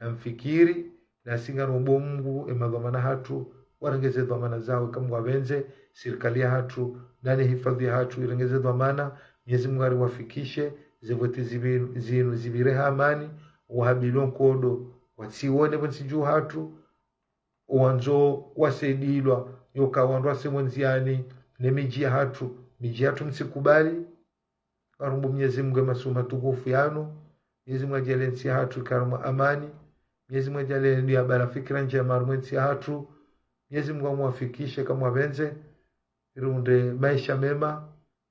Namfikiri, nasi ngarombo Mungu, emadhwamana hatru, warenge ze dhwamana zawo, eka Mungu apvendze, sirikali yahatru, nane hifadhwi yahatru, irenge ze dhwamana, Mwenyezi Mungu ariwafikishe, ze voti zibi-, zinu zipvire ha amani, wahabilwe nkodo, watsione pvo ntsi dju hatru, wandzo wasaidilwa, yoka wandru wasemo ndziani, ne midji yahatru, midji yahatru mtsikubali, ngarombo Mwenyezi Mungu emasu matukufu yanu, Mwenyezi Mungu adjaanlie ntsi yahatru ike harumwa amani, Mwenyezi Mungu adjaanlie ndiye abala fikira ndjema harumwa ntsi yahatru, Mwenyezi Mungu amwafikishe eka Mungu apvendze, riunde maesha mema,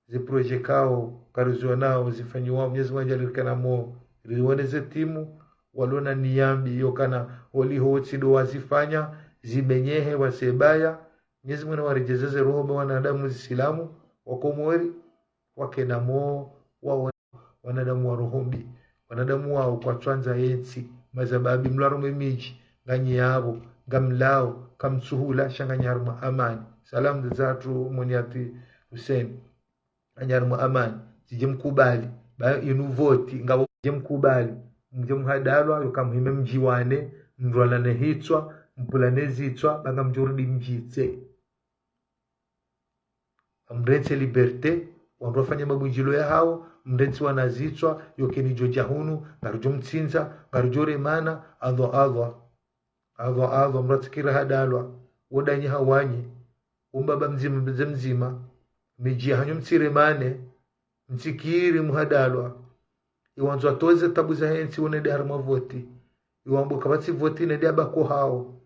ze projet ikao, karizionao, zifanyiwao, Mwenyezi Mungu adjaanlie rikane mo, rione ze timu, walo na nia mbi, yokana, oliho tsi ndo wazifanya, zimenyehe, wasebaya, Mwenyezi Mungu nawaredjeze ze roho mbi wanadamu zisilamu, wa Komori, wakane mo, wa, wa, wanadamu wa roho mbi, wanadamu wao kwatswandza yentsi, mazababi mlwaro mwe midji, nganyi yapvo, ngamlao, kamtsuhula, sha nganyi harumwa amani. Salamu zatru Moniati Hussein. Nganyi harumwa amani, tsidje mkubali, ba inu voti, ngapvo dje mkubali, mdje muhadalwa, yoka muhime mdjiwane, mndrwalane hitswa, mpvulane zitswa, ba ngamdjo rudi mdjitse. Amrentsi liberté, wandru wafanye mabundjilio yahawo, mrentsi wana zitswa, yoka eni djo dja hunu, ngarudjo mtsindza, ngarudjo remana, Allah, Allah. Allah, Allah, mndru atsikiri hadalwa, wo danyi hawanye, wo mbaba mdzima, mze mdzima, midji yahanyu mtsiremane, mtsikiri muhadalwa. Iwandzo atowe ze tabu zahe ntsi wo nende harumwa voti. Iwambo kapvatsi voti nende abaki hawo.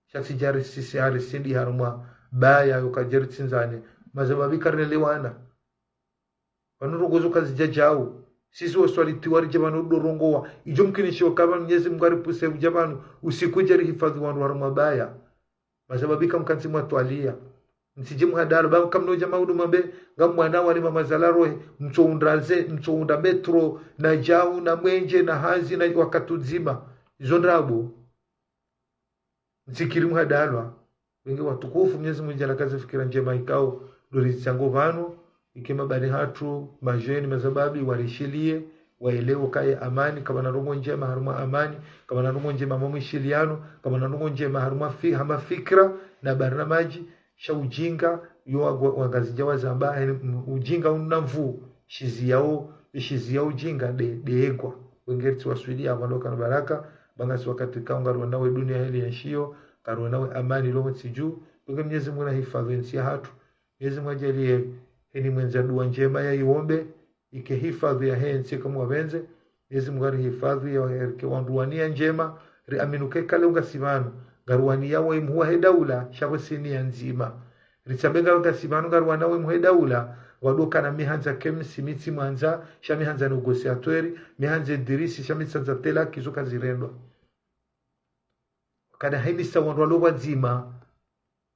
Sha tsi djari sisi hari sindi harumwa baya yoka djeri tsindzane. Mazababi karilelewana. Pvanu ndrongoo zo kazidja djau. Sisi waswalitiwa ridje pvanu ndo rongowa. Idjo mkinishiwa kaba Mwenyezi Mungu aripvuse udja pvanu. Usiku djeri hifadhwi wandru harumwa baya. Mazababi kamkantsi mwatwaliya. Mtsidje muhadalwa, ba kamno dja maudu mambe, ngamwana wale mamazala rohe, mtsounda ze, mtsounda metro, na djau, na mwenje, na hazi, na wakati udzima. Izo ndrabo. Mtsikiri muhadalwa. Wenge watukufu, Mwenyezi Mungu adjaanlie kazi fikira ndjema ikao, ndo rizitsango pvanu, ike mabani hatru, majeni, mazababi, warishiliye, waelewe kaye amani, kapvana ndrongoo ndjema harumwa amani, kapvana ndrongoo ndjema mamwishiliano, kapvana ndrongoo ndjema harumwa fi-, hama fikira, na barnamaji, sha ujinga, yo wa-, wa-, wangazidja wazamba, yaani, m-, ujinga una nvuu, shizi yao, shizi ya ujinga, de, de egwa. Wenge ritsi waswili, apvo ndo kana baraka, ba ngasi wakati ikao ngarionao dunia heli yenshiyo, ngarionao amani lo ntsi dju, wenge Mwenyezi Mungu nahifadhwi ntsi yahatru, Mwenyezi Mungu adjaanlie, eni mwendza dua ndjema ya iombe, ike hifadhwi yahe ntsi eka Mungu apvendze, Mwenyezi Mungu arihifadhwi ya herike wandru wa nia ndjema, riamini uka eka leo ngasi pvanu, ngarwaniyao imuhuwa he daula, sha pvo si nia ndzima. Ritsambe ngasi pvanu ngarwanao imuhuwa he daula, wandru kana mihandza kemsi mitsi mwandza, sha mihandza négociateur, mihandza dirisi, sha mitsandza telaki zo kazirendwa. Kana himisa wandru walo pvwadzima,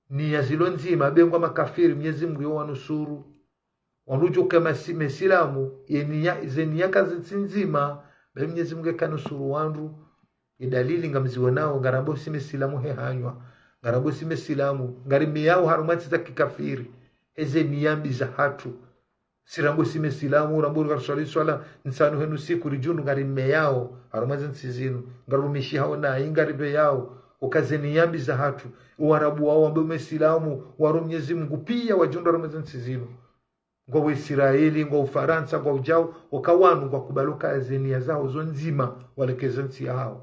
nia zilo ndzima, bengwa makafiri, Mwenyezi Mungu yo wanusuru. Wandru djo kama si-, mesilamu, ye nia, ze nia kazitsi ndzima, ba Mwenyezi Mungu eka nusuru wandru. Ye dalili ngamzionao, ngarambao si mesilamu he hanywa. Ngarambao si mesilamu, ngarimiyao harumwa ntsi za kikafiri. Eze nia mbi zahatru. Si rambo si mesilamu, rambo ngariswali swala ntsanu henu siku, ridjundru ngarimeyao harumwa ze ntsi zinu, ngarirumishihao nayi, ngaripveyao, uka ze niya mbi zahatru, Uarabu wao wambe mesilamu, waro Mnyezi Mungu piya wadjundru harumwa ze ntsi zinu. Ngwa Israeli, ngwa Ufarantsa, ngwa udjao, uka wanu ngwakubali uka ze niya zaho zo ndzima, walekeze ntsi yahawo.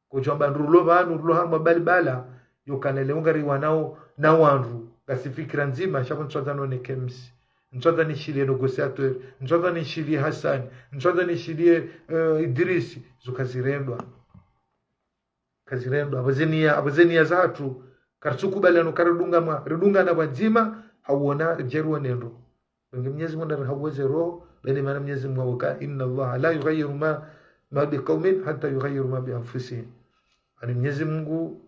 Kodjo amba ndru rulo pvanu, rulo harumwa balibala, yo kana leo ngariwanao na wandru, ngasi fikira ndzima, sha pvo ntswadza none Kems. Ntswadza nishiliye négociateur, ntswadza nishiliye Hassan, ntswadza nishiliye, eh, Idrisi, zo kazirendwa. Kazirendwa, apvo ze niya, apvo ze niya zahatru, karitsukubali ano karidungana, ridungana pvadzima, hauona, ridjeri wonendro. Wenge Mnyezi Mungu narihaweze roho, bene mana Mnyezi Mungu hawuka, إن الله لا يغير ما، ما بقوم حتى يغيروا ما بأنفسهم. Ani Mnyezi Mungu,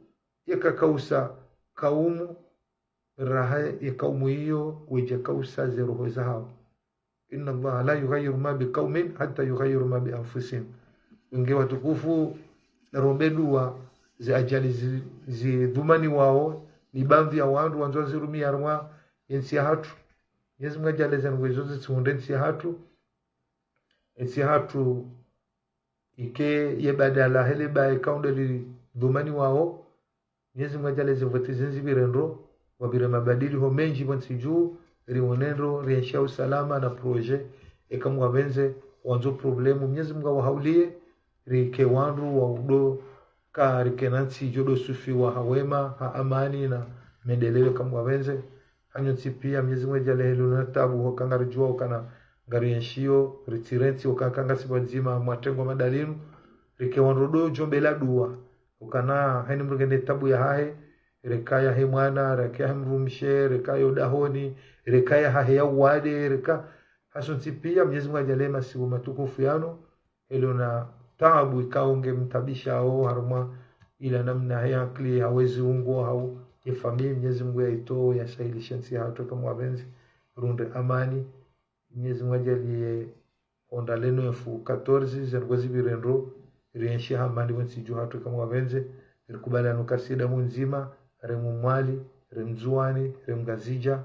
yeka kausa kaumu, raha ye kaumu iyo, wedje kausa ze roho zahawo. إن الله لا يغير ما بقوم حتى يغيروا ما بأنفسهم. Wenge watukufu, narombe dua, ze ajali zi, zidhumaniwao, ni baadhwi ya wandru wandzo zirumiye harumwa ye ntsi yahatru. Mnyezi Mungu adjaaliye ze ndrongoo izo zitsihundre ntsi yahatru. Ntsi yahatru ike ye badala hele ba ikaundra lidhumaniwao. Mnyezi Mungu adjaaliye ze voti zinu zipvire ndro, wapvire mabadiliho mendji pvo ntsi dju, riwone ndro, rienshi ha usalama na projet, eka Mungu apvendze, wandzo problème, Mnyezi Mungu awahauliye, rike wandru wa udo ka rike na ntsi djo do swifiwa ha wema, ha amani na mendeleo eka Mungu apvendze. Hanyu ntsi piya Mnyezi Mungu adjaaliye helu na tabu, hoka ngaridjuwa ukana ngarienshio, ritsirentsi ukana kangasi pvadzima mwatrengwa madalinu, rike wandru do djo mbela dua. Ukana heni mdru ngena tabu yahahe, reka yahe mwana, reka yahe mdrumshe, reka yo dahoni, reka yahahe ya uwade, reka hasontsi piya, Mnyezi Mungu adjaaliye masiku matukufu yanu, helu na tabu ikao nge mtabishao harumwa ila namna he akili hawezi ungo hau ye famille, Mnyezi Mungu yaitowe, yasahilishe ntsi yahatru eka Mungu apvendze, rundre amani. Mnyezi Mungu adjaaliye hondra le neuf quatorze, ze ndrongoo zipvire ndro, rienshi ha amani pvo ntsi dju hatru eka Mungu apvendze, rikubali ano kasi damu ndzima, re Mmwali, re Mndzuwani, re Mngazidja,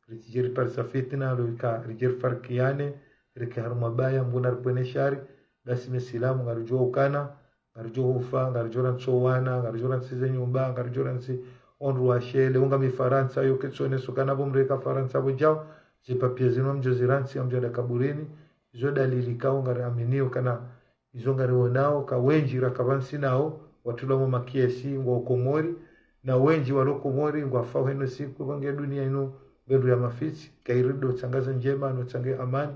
ritsidje riparisa fitina, lo ika ridje rifarikiane, rike harumwa baya, Mungu naripvwene shari, basi mesilamu ngaridjuwa ukana, ngaridjo hufa, ngaridjo rantsi owana, ngaridjo rantsi ze nyumba, ngaridjo rantsi ondru washe, leo ngami Farantsa, yo ketsoneso kana pvo mdru eka Farantsa pvo djao, ze papier zinu ngamdjo zirantsi, ngamdjo enda kaburini, izo dalili ikao ngariaminio kana, izo ngarionao, ka wendji raka pvantsi nao, watrilwa mo makesi, ngwao Komori, na wendji walo Komori, ngwafao heno siku, pvange dunia inu, pvendru ya mafitsi, kairi do tsangaza ndjema, no tsange amani,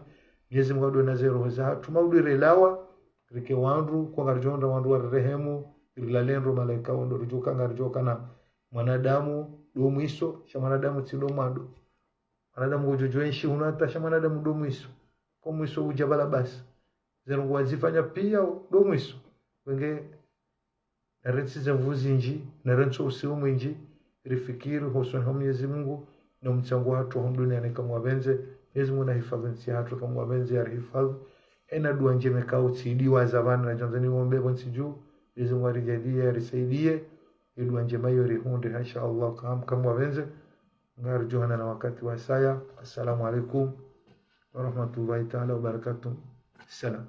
Mnyezi Mungu ado na ze roho zahatru, maudu relewa, rike wandru, kwa ngaridjo ndra wandru warirehemu, rilale ndro malaika wandru ridjuka ngaridjuka na mwanadamu do mwiso, sha mwanadamu tsi do mwando. Mwanadamu ngudjo djo enshi hunu hata sha mwanadamu do mwiso. Ko mwiso udja pvala basi. Ze ndrongoo wazifanya piya do mwiso. Wenge narentsi ze nvu zindji, narentsi usiku mwindji, rifikiri hosoni ha Mnyezi Mungu, no mtsango hatru hunu duniani eka Mungu apvendze, Mnyezi Mungu nahifadhwi ntsi hatru eka Mungu apvendze yarihifadhwi. Hena dua ndjema ikao tsidiwaza pvanu nadjandza niombe pvo ntsi dju, Mnyezi Mungu aridjaaliye, arisaidiye, ye dua ndjema iyo rihundre, insha Allah, eka Mungu apvendze, ngaridjo onana wakati wasaya. Assalamu alaikum wa rahmatullahi taala wa barakatuh. Salam.